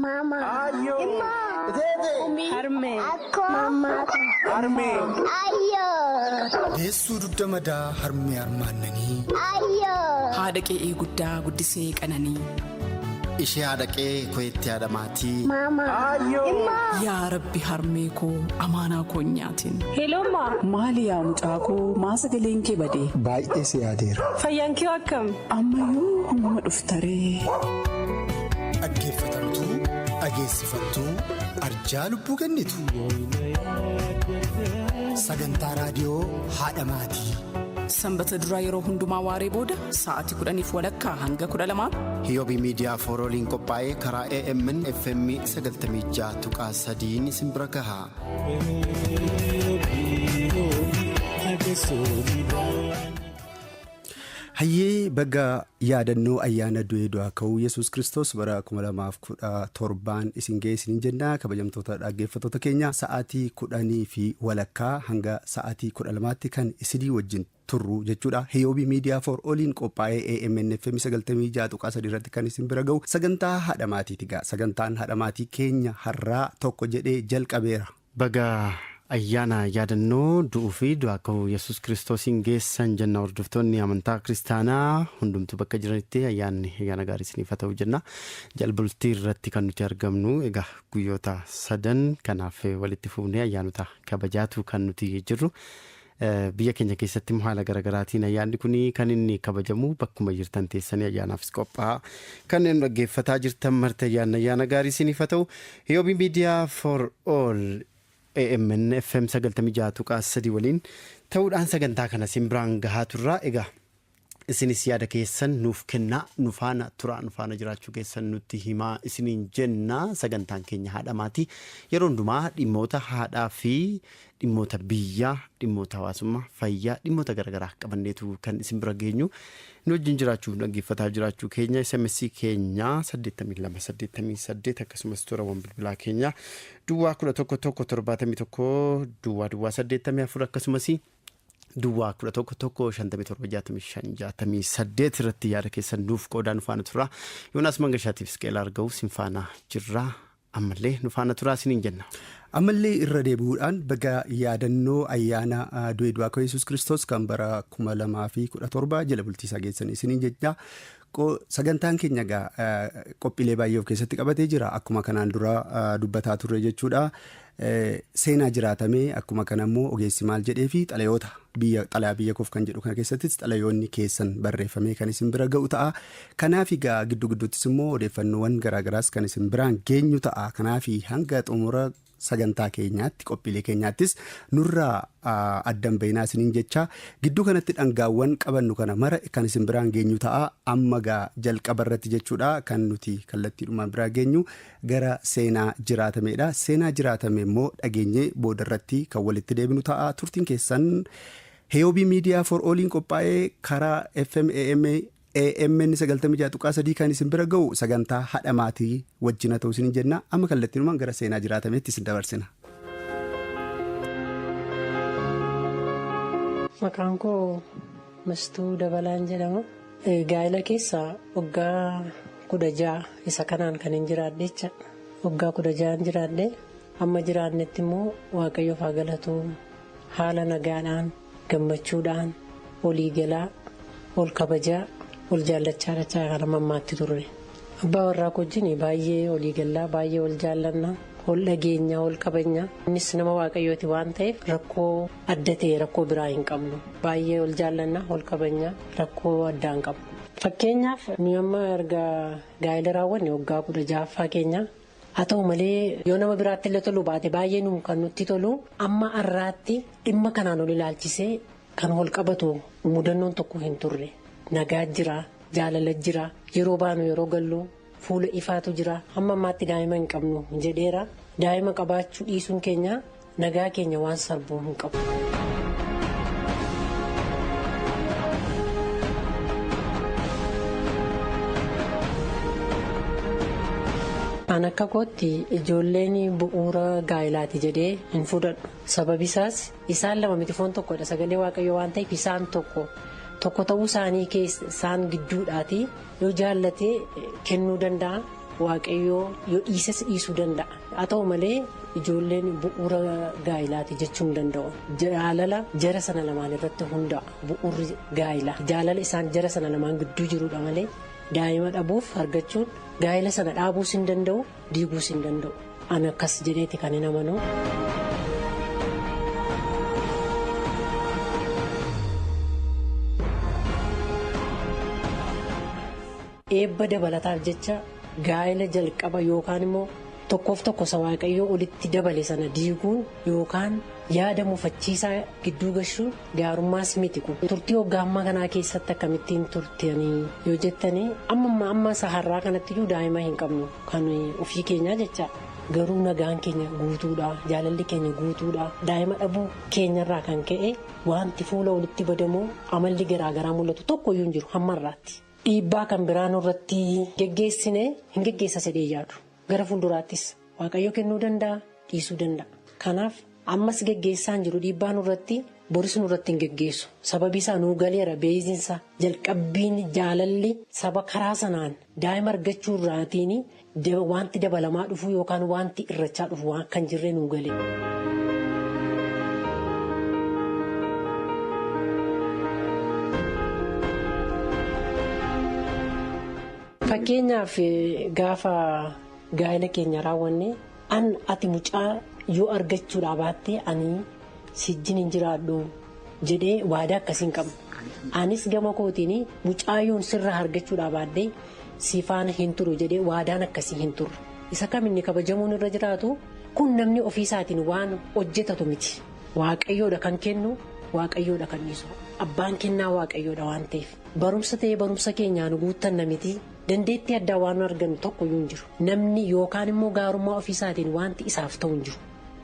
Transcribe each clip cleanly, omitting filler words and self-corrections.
Mama. Ayo. Harme. Mama. Harme. Ayo. Deessuu dugda madaa harmee harmaannanii. Ayo. Haadha qe'ee guddaa guddisee qananii. Ishee haadha qe'ee koyeetti haadha maatii. Mama. Ayo. Yaa Rabbi harmee koo amaanaa koo nyaatiin. Hello ma. Maali yaa mucaa koo maa sagaleen kee badee? Baay'ee si yaadeera. Fayyaan kee akkam? Ammayyuu uumama dhuftaree. Dhaggeeffatamtuu, dhageessifattuu, arjaa lubbuu kennitu. Sagantaa raadiyoo haadha maatii. Sanbata duraa yeroo hundumaa waaree booda sa'aatii 10:30 hanga 12. Hiyoobii miidiyaa foorooliin qophaa'ee karaa AMN FM 96.3 isin bira gaha. Hayyee baga yaadannoo ayyaana du'ee du'aa ka'uu Yesuus Kiristoos bara 2017 isin ga'e isiniin jenna kabajamtoota dhaggeeffattoota keenya sa'aatii 10:15 hanga sa'aatii 12tti kan isinii wajjin turru jechuudha. Hiyoobii miidiyaa for oliin qophaa'ee AMN FM 96.3 irratti kan isin bira ga'u sagantaa haadha maatiiti ga'a. Sagantaan haadha maatii keenya har'aa tokko jedhee jalqabeera. Baga ayyaana yaadannoo du'uu fi du'aa ka'uu Yesuus Kiristoosiin geessan jenna hordoftoonni amantaa kiristaanaa hundumtuu bakka jiranitti ayyaanni ayyaana gaarii isiniif haa ta'u jenna. Jalbultii irratti kan nuti argamnu egaa guyyoota sadan kanaaf walitti fuunee ayyaanota kabajaatu kan nuti jirru. Biyya keenya keessatti immoo haala garaagaraatiin ayyaanni kun kan inni kabajamu bakkuma jirtan teessanii ayyaanaafis qophaa'a. Kanneen dhaggeeffataa jirtan marti ayyaanni ayyaana gaarii isiniif haa ta'u. Hiyoobii Miidiyaa for All AMN FM 96.3 waliin ta'uudhaan sagantaa kana isin biraan gahaa turra. Egaa isinis yaada keessan nuuf kennaa, nu faana turaa, nu faana jiraachuu keessan nutti himaa isiniin jenna. Sagantaan keenya haadha maatii yeroo hundumaa dhimmoota haadhaa fi dhimmoota biyyaa, dhimmoota hawaasummaa, fayyaa, dhimmoota garaagaraa qabanneetu kan isin bira geenyu. Nu wajjin jiraachuuf dhaggeeffataa jiraachuu keenya SMS keenya 82 88 akkasumas toorawwan bilbilaa keenya duwwaa 11 1 71 duwwaa duwwaa 84 akkasumas duwwaa 11 1 57 65 68 irratti yaada keessan nuuf qoodaa nu faana turaa. Yoonaas Mangashaatiif Isqeel Arga'u sin faana jirra. Ammallee nu faana turaa isiniin jenna. Ammallee irra deebi'uudhaan baga yaadannoo ayyaana du'ee du'aa ka'uu Yesuus Kiristoos kan bara 2017 jala bultii isaa geessan isiniin jecha. Sagantaan keenya egaa qophiilee baay'ee of keessatti qabatee jira. Akkuma kanaan dura dubbataa turre jechuudha. Seenaa jiraatamee akkuma kana immoo ogeessi maal jedhee fi xalayoota biyya xalayaa biyya koof kan jedhu kana keessattis xalayoonni keessan barreeffamee kan isin bira ga'u ta'a. Kanaaf egaa giddu gidduuttis immoo odeeffannoowwan garaagaraas kan isin biraan geenyu ta'a. Kanaaf hanga xumura sagantaa keenyaatti qophiilee keenyaattis nurraa addan bahinaa isiniin jecha gidduu kanatti dhangaawwan qabannu kana mara kan isin biraan geenyu ta'a. Amma gaa jalqaba irratti jechuudha kan nuti kallattiidhumaan biraa geenyu gara seenaa jiraatameedha. Seenaa jiraatame immoo dhageenyee booda irratti kan walitti deebinu ta'a. Turtiin keessan Heyoobii Miidiyaa for Ooliin qophaa'ee karaa FM AM AMN 96.3 kan isin bira ga'u sagantaa haadha maatii wajjin haa ta'u isiniin jenna. Amma kallattiinumaan gara seenaa jiraatameetti isin dabarsina. Maqaan koo Mastuu Dabalaan jedhama. Gaa'ela keessa waggaa 16 isa kanaan kan hin jiraadhe jecha. Waggaa 16 jiraadhe. Amma jiraannetti immoo Waaqayyoof haa galatu. Haala nagaadhaan, gammachuudhaan, olii galaa, ol kabajaa, ol jaallachaa dachaa kan amma ammaatti turre. Abbaa warraa koo wajjin baay'ee olii gallaa, baay'ee ol jaallanna, ol dhageenya, ol kabajna. Innis nama Waaqayyooti waan ta'eef rakkoo adda ta'e rakkoo biraa hin qabnu. Baay'ee ol jaallanna, ol kabajna, rakkoo addaa hin qabnu. Fakkeenyaaf nuyi amma erga gaa'ela raawwanne waggaa 16ffaa keenya. Haa ta'u malee yoo nama biraatti illee tolu baate baay'ee nu kan nutti tolu amma har'aatti dhimma kanaan ol ilaalchisee kan wal qabatu mudannoon tokko hin turre. Nagaa jira, jaalala jira, yeroo baanu yeroo gallu fuula ifaatu jira. Hamma ammaatti daa'ima hin qabnu jedheera. Daa'ima qabaachuu dhiisuun keenya nagaa keenya waan sarbuu hin qabu. An akka kootti ijoolleen bu'uura gaa'ilaati jedhee hin fudhadhu. Sababi isaas isaan lama miti foon tokkodha. Sagalee Waaqayyoo waan ta'eef isaan tokko. Tokko ta'uu isaanii isaan gidduudhaati yoo jaallatee kennuu danda'a. Waaqayyoo yoo dhiises dhiisuu danda'a. Haa ta'u malee ijoolleen bu'uura gaa'ilaati jechuu hin danda'u. Jaalala jara sana lamaan irratti hundaa'a bu'uurri gaa'ilaa. Jaalala isaan jara sana lamaan gidduu jirudha malee daa'ima dhabuuf argachuun gaa'ila sana dhaabuus hin danda'u diiguus hin danda'u. Ani akkas jedheeti kan hin amanu. Eebba dabalataaf jecha gaa'ila jalqaba yookaan immoo tokkoof tokko isa waaqayyoo olitti dabale sana diiguun yookaan yaada mufachiisaa gidduu gashuun gaarummaas miti kun. Turtii waggaa ammaa kanaa keessatti akkamittiin turtanii yoo jettanii amma amma isa har'aa kanatti iyyuu daa'ima hin qabnu kan ofii keenyaa jecha. Garuu nagaan keenya guutuudha jaalalli keenya guutuudha daa'ima dhabuu keenyarraa kan ka'e wanti fuula walitti badamu amalli garaagaraa mul'atu tokkoyyuu hin jiru hamma har'aatti. Dhiibbaa kan biraa nurratti geggeessine hin geggeessa sedhee yaadu gara fuulduraattis waaqayyo kennuu danda'a dhiisuu danda'a. Kanaaf ammas geggeessaan jiru dhiibbaa nurratti boris nurratti hin geggeessu sababi isaa nuu galeera beezinsa jalqabbiin jaalalli saba karaa sanaan daa'ima argachuu irraatiin wanti dabalamaa dhufu yookaan wanti irrachaa dhufu waan kan jirre nuu gale. Fakkeenyaaf gaafa gaa'ela keenya raawwanne an ati mucaa yoo argachuudhaa baatte ani sijjin hin jiraadhu jedhee waadaa akkasii hin qabnu. Anis gama kootiin mucaa yoon sirraa argachuudhaa baadhee si faana hin turu jedhee waadaan akkasii hin turre. Isa kam inni kabajamuun irra jiraatu kun namni ofiisaatiin waan hojjetatu miti. Waaqayyoodha kan kennu waaqayyoodha kan dhiisu. Abbaan kennaa waaqayyoodha waan ta'eef. Barumsa ta'ee barumsa keenyaan guuttanna miti. Dandeettii addaa waan argannu tokkoyyuu hin jiru. Namni yookaan immoo gaarummaa ofiisaatiin wanti isaaf ta'u hin jiru.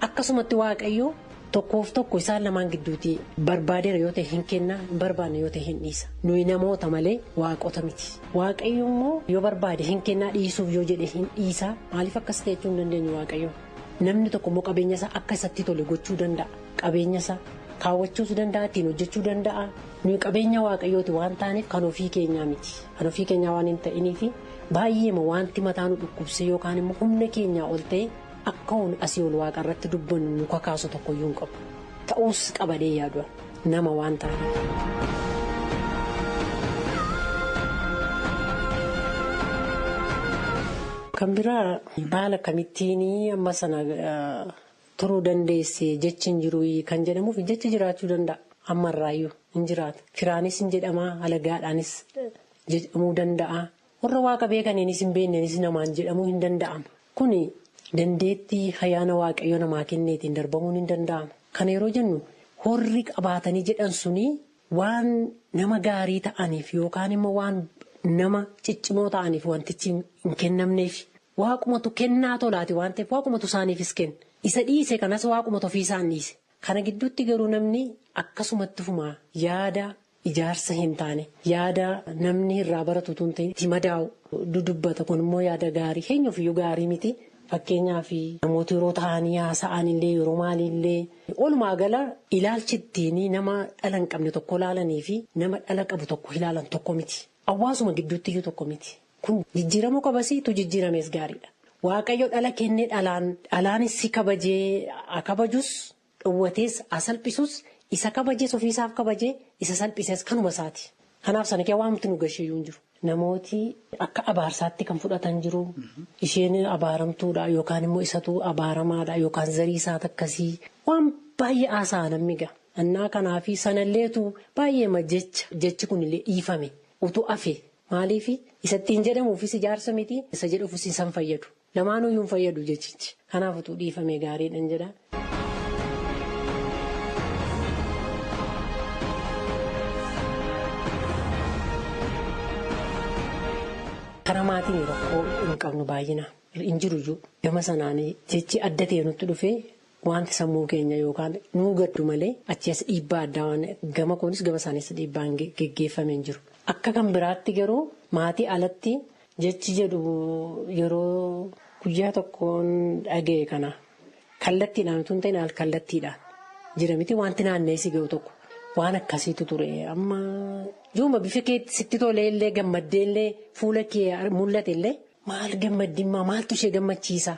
Akkasumatti waaqayyoo tokkoof tokko isaan lamaan gidduutti barbaadeera yoo ta'e hin kenna hin barbaanne yoo ta'e hin dhiisa. Nuyi namoota malee waaqota miti. Waaqayyo immoo yoo barbaade hin kennaa dhiisuuf yoo jedhe hin dhiisa. Maaliif akkas ta'e jechuu hin dandeenyu waaqayyo? Namni tokko immoo qabeenya isaa akka isatti tole gochuu danda'a. Qabeenya isaa kaawwachuus danda'a ittiin hojjechuu danda'a. Nuyi qabeenya waaqayyooti waan taaneef kan ofii keenyaa miti. Kan ofii keenyaa waan hin ta'iniif baay'eema wanti mataa nu dhukkubse yookaan immoo humna keenyaa ol ta'e akka asii ol waaqa irratti dubbannu nu kakaasu tokkoyyuu hin qabu. Ta'uus qabadee yaadu nama waan taaneef. Kan biraa baala akkamittiin amma sana turuu dandeesse jechi hin jiru kan jedhamuuf jechi jiraachuu danda'a. Ammarraayyuu hin jiraata. Firaanis hin jedhamaa alagaadhaanis jedhamuu danda'a. Warra waaqa beekaniinis hin beekneenis namaan jedhamuu hin danda'ama. Kuni dandeettii ayyaana waaqayyoo namaa kenneetiin darbamuun hin danda'ama. Kana yeroo jennu horri qabaatanii jedhan suni waan nama gaarii ta'aniif yookaan immoo waan nama ciccimoo ta'aniif wantichi hin kennamneef waaqumatu kennaa tolaati waan ta'eef waaqumatu isaaniifis kenna. Isa dhiise kanas waaqumatu ofiisaan dhiise. Kana gidduutti garuu namni akkasumatti fumaa yaada ijaarsa hin taane yaada namni irraa baratu tun ta'e itti madaa'u dudubbata kun immoo yaada gaarii eenyuufiyyuu gaarii miti. Fakkeenyaaf namoota yeroo taa'anii haasa'an illee yeroo maaliillee walumaa gala ilaalchi ittiin nama dhala hin qabne tokko ilaalanii fi nama dhala qabu tokko ilaalan tokko miti. Hawaasuma gidduutti iyyuu tokko miti. Kun jijjiiramuu qabasiitu jijjiiramees gaariidha. Waaqayyo dhala kennee dhalaanis si kabajee kabajus dhowwatees asalphisus isa kabajees ofiisaaf kabajee isa salphises kanuma isaati. Kanaaf sana kee waamti nu gasheeyyuu hin jiru. Namooti akka abaarsaatti kan fudhatan jiru. Isheen abaaramtuudha yookaan immoo isatu abaaramaadha yookaan zarii isaati akkasii waan baay'ee haasa'a namni ga'a. Annaa kanaafi sanalleetu baay'eema jechi kunillee dhiifame utuu hafe maaliif isattiin jedhamuufis ijaarsa miti isa jedhuufis isaan fayyadu. Lamaanuyyuu hin fayyadu jechichi. Kanaaf utuu dhiifame gaariidhaan jedha. Karaa maatiin rakkoo hin qabnu baay'ina hin jiru iyyuu gama sanaan jechi adda ta'e nutti dhufee wanti sammuu keenya yookaan nuu gaddu malee achi as dhiibbaa addaa waan gama kunis gama isaanis dhiibbaan geggeeffame hin jiru. Akka kan biraatti garuu maatii alatti jechi jedhu yeroo guyyaa tokkoon dhaga'e kana kallattiidhaan utuu hin ta'in al kallattiidhaan jira miti wanti naanna'ee si ga'u tokko. Waan akkasiitu ture amma yooma bifa kee sitti tolee illee gammaddee illee fuula kee mul'ate illee Maal gammaddimmaa maaltu ishee gammachiisa?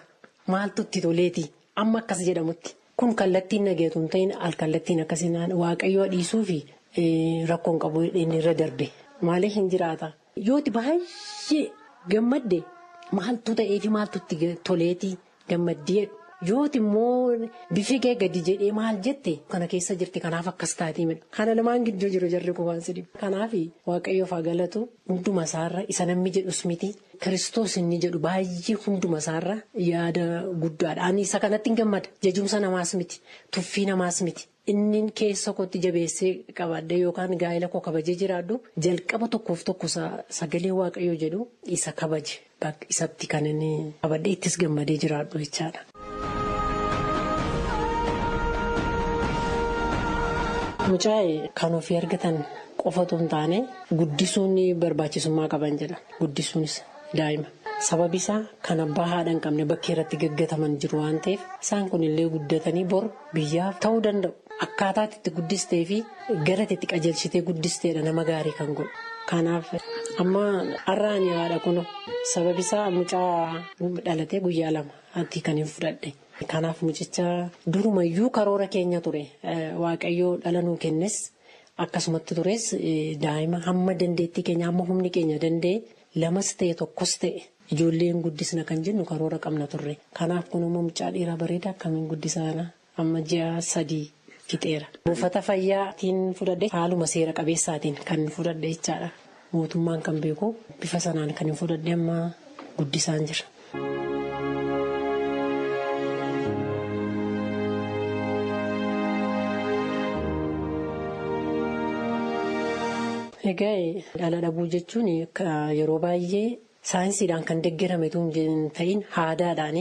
Maaltu itti toleeti? Amma akkas jedhamutti. Kun kallattiin nageetu hin ta'in alkallattiin akkasii waaqayyoo dhiisuu fi rakkoon qabu inni irra darbe. Maaliif hin jiraata? Yooti baay'ee gammadde maaltu ta'eefi maaltu itti toleeti gammaddee yooti immoo bifi kee gadi jedhee maal jette kana keessa jirti kanaaf akkas taatii midha. Kana lamaan gidduu jiru jarri kun waan sidhi. Kanaaf waaqayyoof haa galatu hunduma isaarra isa namni jedhus miti. Kiristoos inni jedhu baay'ee hunduma isaarra yaada guddaadha. Ani isa kanatti hin gammada. Jajumsa namaas miti. Tuffii namaas miti. Inni keessa kootti jabeessee qabadde yookaan gaa'ela koo kabajee jiraadhu jalqaba tokkoof tokko sagalee waaqayyoo jedhu isa kabaje. Isatti kan inni qabadde ittis gammadee jiraadhu jechaadha. Mucaa kan ofii argatan qofatu hin taane guddisuun barbaachisummaa qaban jedha. Guddisuunis daa'ima. Sababi isaa kan abbaa haadha hin qabne bakkee irratti gaggataman jiru waan ta'eef isaan kunillee guddatanii bor biyyaaf ta'uu danda'u. Akkaataa itti guddistee fi gara itti qajeelchitee guddisteedha nama gaarii kan godhu. Kanaaf amma har'a ani haadha kun sababi isaa mucaa dhalatee guyyaa 2 ati kan hin fudhadhe. Kanaaf mucicha durumayyuu karoora keenya ture waaqayyoo dhala nuu kennes akkasumatti tures daa'ima hamma dandeettii keenya hamma humni keenya danda'e 2 ta'e 1 ta'e ijoolleen guddisna kan jennu karoora qabna turre. Kanaaf kun immoo mucaa dhiiraa bareedaa akkamiin guddisaana amma ji'a 3 fixeera. Buufata fayyaatiin fudhadhe haaluma seera qabeessaatiin kan fudhadhe jechaadha. Mootummaan kan beeku bifa sanaan kan hin fudhadhe amma guddisaan jira. Egaa dhala dhabuu jechuun yeroo baay'ee saayinsiidhaan kan deeggarame hin ta'in aadaadhaan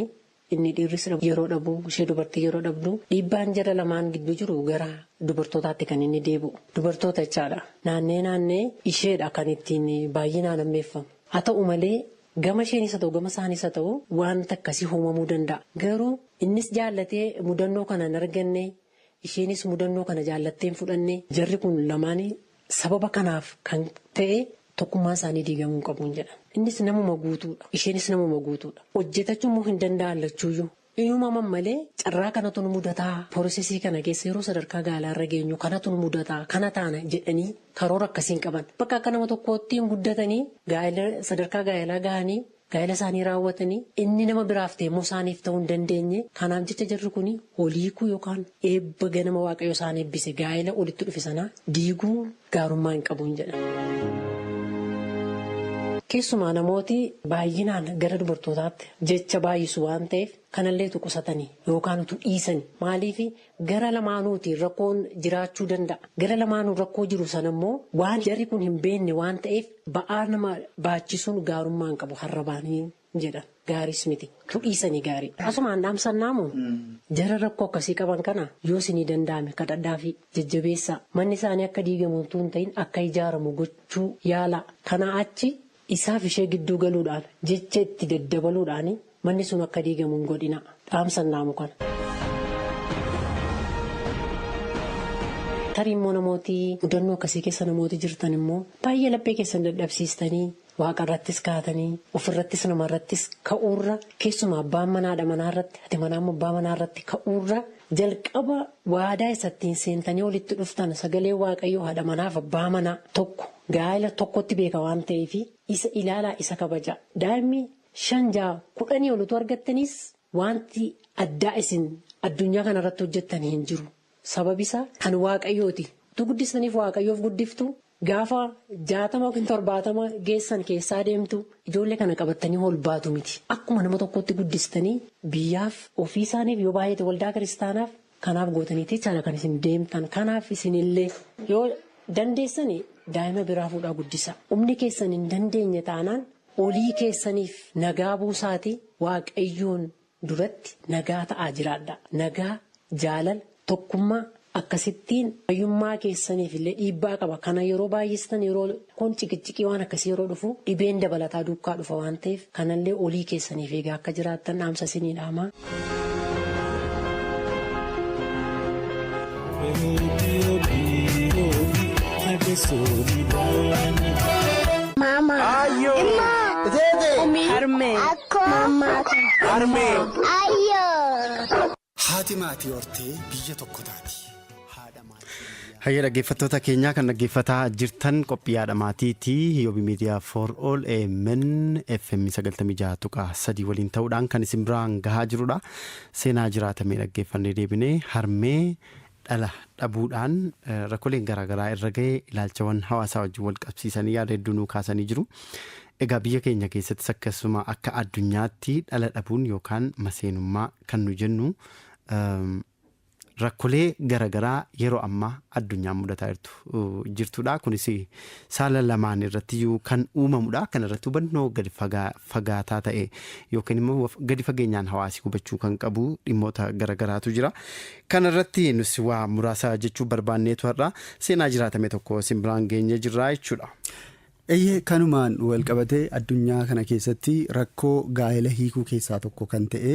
inni dhiirris yeroo dhabu ishee dubartii yeroo dhabdu dhiibbaan jara lamaan gidduu jiru gara dubartootaatti kan inni deebi'u. Dubartoota jechaadha. Naannee naannee isheedha kan ittiin baay'inaan ammeeffamu. Haa ta'u malee gama isheenis haa ta'u gama isaanis haa ta'u wanta akkasii uumamuu danda'a. Garuu innis jaallatee mudannoo kana hin arganne isheenis mudannoo kana jaallattee hin fudhanne jarri kun lamaan sababa kanaaf kan ta'e tokkummaa isaanii diigamuu qabuun jedha. Innis namuma guutuudha. Isheenis namuma guutuudha. Hojjetachuu immoo hin danda'an lachuuyyuu. Uumaman malee carraa kanatu nu mudataa. Poorosesii kana keessa yeroo sadarkaa gaalaarra geenyu kanatu nu mudataa kana taana jedhanii karoora akkasiin qaban. Bakka akka nama tokkootti hin guddatanii sadarkaa gaa'elaa gahanii gaa'ela isaanii raawwatanii inni nama biraaf ta'e immoo isaaniif ta'uu hin dandeenye. Kanaaf jecha jarri kun oliikuu yookaan eebba ganama waaqayyo isaan eebbise gaa'ela olitti dhufe sana diiguu gaarummaa hin qabuun jedha. Keessumaa namooti baay'inaan gara dubartootaatti jecha baay'isu waan ta'eef kanallee qusatanii yookaan utuu dhiisanii maaliif gara lamaanuutiin rakkoon jiraachuu danda'a. Gara lamaanuu rakkoo jiru sana immoo waan jarri kun hin beekne waan ta'eef ba'aa nama baachisuun gaarummaa hin qabu har'a baanii jedha. Gaariis miti. Dhiisanii gaarii. Asumaan dhaamsannaamu jara rakkoo akkasii qaban kana yoo isinii danda'ame kadhadhaa fi jajjabeessaa manni isaanii akka diigamu utuu hin ta'in akka ijaaramu gochuu yaala. Kanaa achi isaaf ishee gidduu galuudhaan jecha itti daddabaluudhaan manni sun akka diigamu hin godhina. Dhaamsannaamu kana. Tarii immoo namooti mudannoo akkasii keessa namooti jirtan immoo baay'ee laphee keessan dadhabsiistanii waaqa irrattis kaatanii ofirrattis namarrattis ka'uurra keessumaa abbaan manaadha manaarratti ati manaa immoo abbaa manaarratti ka'uurra jalqaba waadaa isattiin seentanii walitti dhuftan sagalee waaqayyoo haadha manaaf abbaa manaa tokko gaa'ela tokkotti beeka waan ta'eef isa ilaalaa isa kabaja. Daa'imni 5, 6, 10 ol utuu argattanis wanti addaa isin addunyaa kanarratti hojjettan hin jiru. Sababi isaa kan waaqayyooti. Utuu guddistaniif waaqayyoof guddiftu gaafa 60 yookiin 70 geessan keessaa deemtu ijoollee kana qabattanii ol baatu miti. Akkuma nama tokkotti guddistanii biyyaaf ofii isaaniif yoo baay'ate waldaa kiristaanaaf kanaaf gootaniiti jechaadha kan isin deemtan. Kanaaf isinillee yoo dandeessanii daa'ima biraa fuudhaa guddisa. Humni keessan hin dandeenye taanaan olii keessaniif nagaa buusaati waaqayyoon duratti nagaa ta'aa jiraadha. Nagaa jaalala tokkummaa akkasittiin fayyummaa keessaniif illee dhiibbaa qaba. Kana yeroo baay'istan yeroo kun ciqiciqii waan akkasii yeroo dhufu dhibeen dabalataa duukaa dhufa waan ta'eef kanallee olii keessaniif egaa akka jiraattan dhaamsa isinii dhaama. Mama. Imma. Harmee. Akkoo. Mammaa. Harmee. Ayyoo. Haati maatii hortee biyya tokko taati. Hayyee, dhaggeeffattoota keenyaa, kan dhaggeeffataa jirtan qophii haadha maatiiti. Yoobi Miidiyaa for All AMN FM 96.3 waliin ta'uudhaan kan isin biraan gahaa jirudha. Seenaa jiraatamee dhaggeeffannee deebinee, harmee dhala dhabuudhaan rakkooleen garaagaraa irra ga'e ilaalchawwan hawaasaa wajjin wal qabsiisanii yaada hedduu nuu kaasanii jiru. Egaa biyya keenya keessattis akkasuma akka addunyaatti dhala dhabuun yookaan maseenummaa kan nu jennu rakkoolee garaagaraa yeroo ammaa addunyaan mudataa jirtudha. Kunis saala lamaan irratti iyyuu kan uumamudha. Kana irratti hubannoo gadi fagaataa ta'e yookiin immoo gadi fageenyaan hawaasi hubachuu kan qabu dhimmoota garaagaraatu jira. Kana irratti nus waa muraasa jechuu barbaanneetu har'a seenaa jiraatame tokko isin biraan geenye jirra jechuudha. Eeyyee, kanumaan wal qabatee addunyaa kana keessatti rakkoo gaa'ela hiikuu keessaa tokko kan ta'e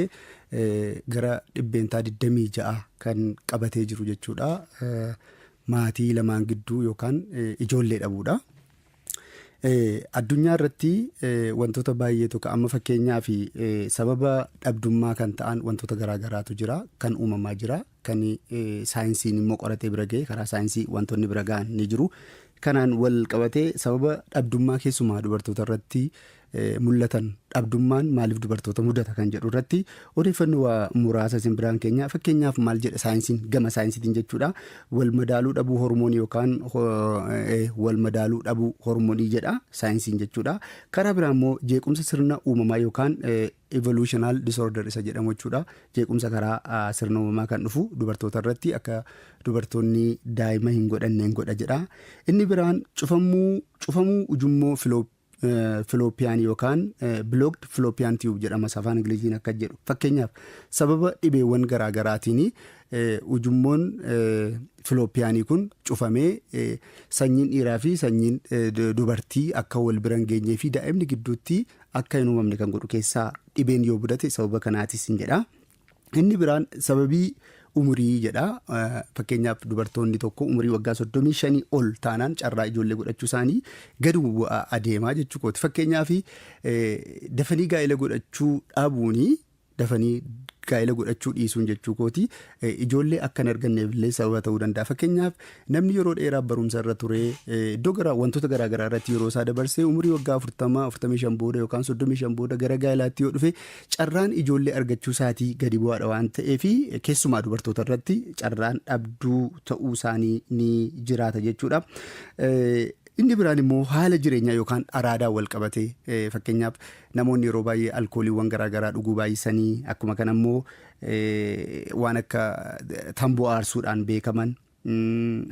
gara 26% kan qabatee jiru jechuudha. Maatii lamaan gidduu yookaan ijoollee dhabuudha. Addunyaa irratti wantoota baay'eetu amma fakkeenyaa fi sababa dhabdummaa kan ta'an wantoota garaagaraatu jira, kan uumamaa jira, kan saayinsiin immoo qoratee bira ga'e, karaa saayinsii wantoonni bira ga'an ni jiru. Kanaan wal qabatee sababa dhabdummaa keessumaa dubartoota irratti mul'atan, dhabdummaan maaliif dubartoota mudata kan jedhu irratti odeeffannoo waa muraasa isin biraan keenya. Fakkeenyaaf maal jedha saayinsiin, gama saayinsiitiin jechuudha, wal madaaluu dhabuu hormoonii yookaan wal madaaluu dhabuu hormoonii jedha saayinsiin jechuudha. Karaa biraa immoo jeequmsa sirna uumamaa yookaan evolutional disorder isa jedhamu jechuudha. Jeequmsa karaa sirna uumamaa kan dhufu dubartoota irratti akka dubartoonni daa'ima hin godhanneen godha jedha. Inni biraan cufamuu ujummoo fallopian yookaan blocked fallopian tube jedhama afaan Ingiliziin akka jedhu. Fakkeenyaaf sababa dhibeewwan garaagaraatiin ujummoon fallopianii kun cufamee sanyiin dhiiraa fi sanyiin dubartii akka wal bira hin geenyee fi daa'imni gidduutti akka hin uumamne kan godhu keessaa dhibeen yoo mudate sababa kanaatis hin jedha. Inni biraan sababii umurii jedha. Fakkeenyaaf dubartoonni tokko umurii waggaa 35 ol taanaan carraa ijoollee godhachuu isaanii gadi bu'aa adeemaa jechuu kooti. Fakkeenyaaf dafanii gaa'ela godhachuu dhabuuni, dafanii gaa'ela godhachuu dhiisuun jechuu kooti, ijoollee akka hin arganneef illee sababa ta'uu danda'a. Fakkeenyaaf namni yeroo dheeraaf barumsa irra ture, iddoo gara wantoota garaagaraa irratti yeroo isaa dabarsee, umurii waggaa 40, 45 booda yookaan 35 booda gara gaa'elaatti yoo dhufe carraan ijoollee argachuu isaatii gadi bu'aadha waan ta'eef keessumaa dubartoota irratti carraan dhabduu ta'uu isaanii ni jiraata jechuudha. Inni biraan immoo haala jireenyaa yookaan araadaan wal qabatee, fakkeenyaaf namoonni yeroo baay'ee alkooliiwwan garaagaraa dhuguu baay'isanii, akkuma kana immoo waan akka tamboo aarsuudhaan beekaman,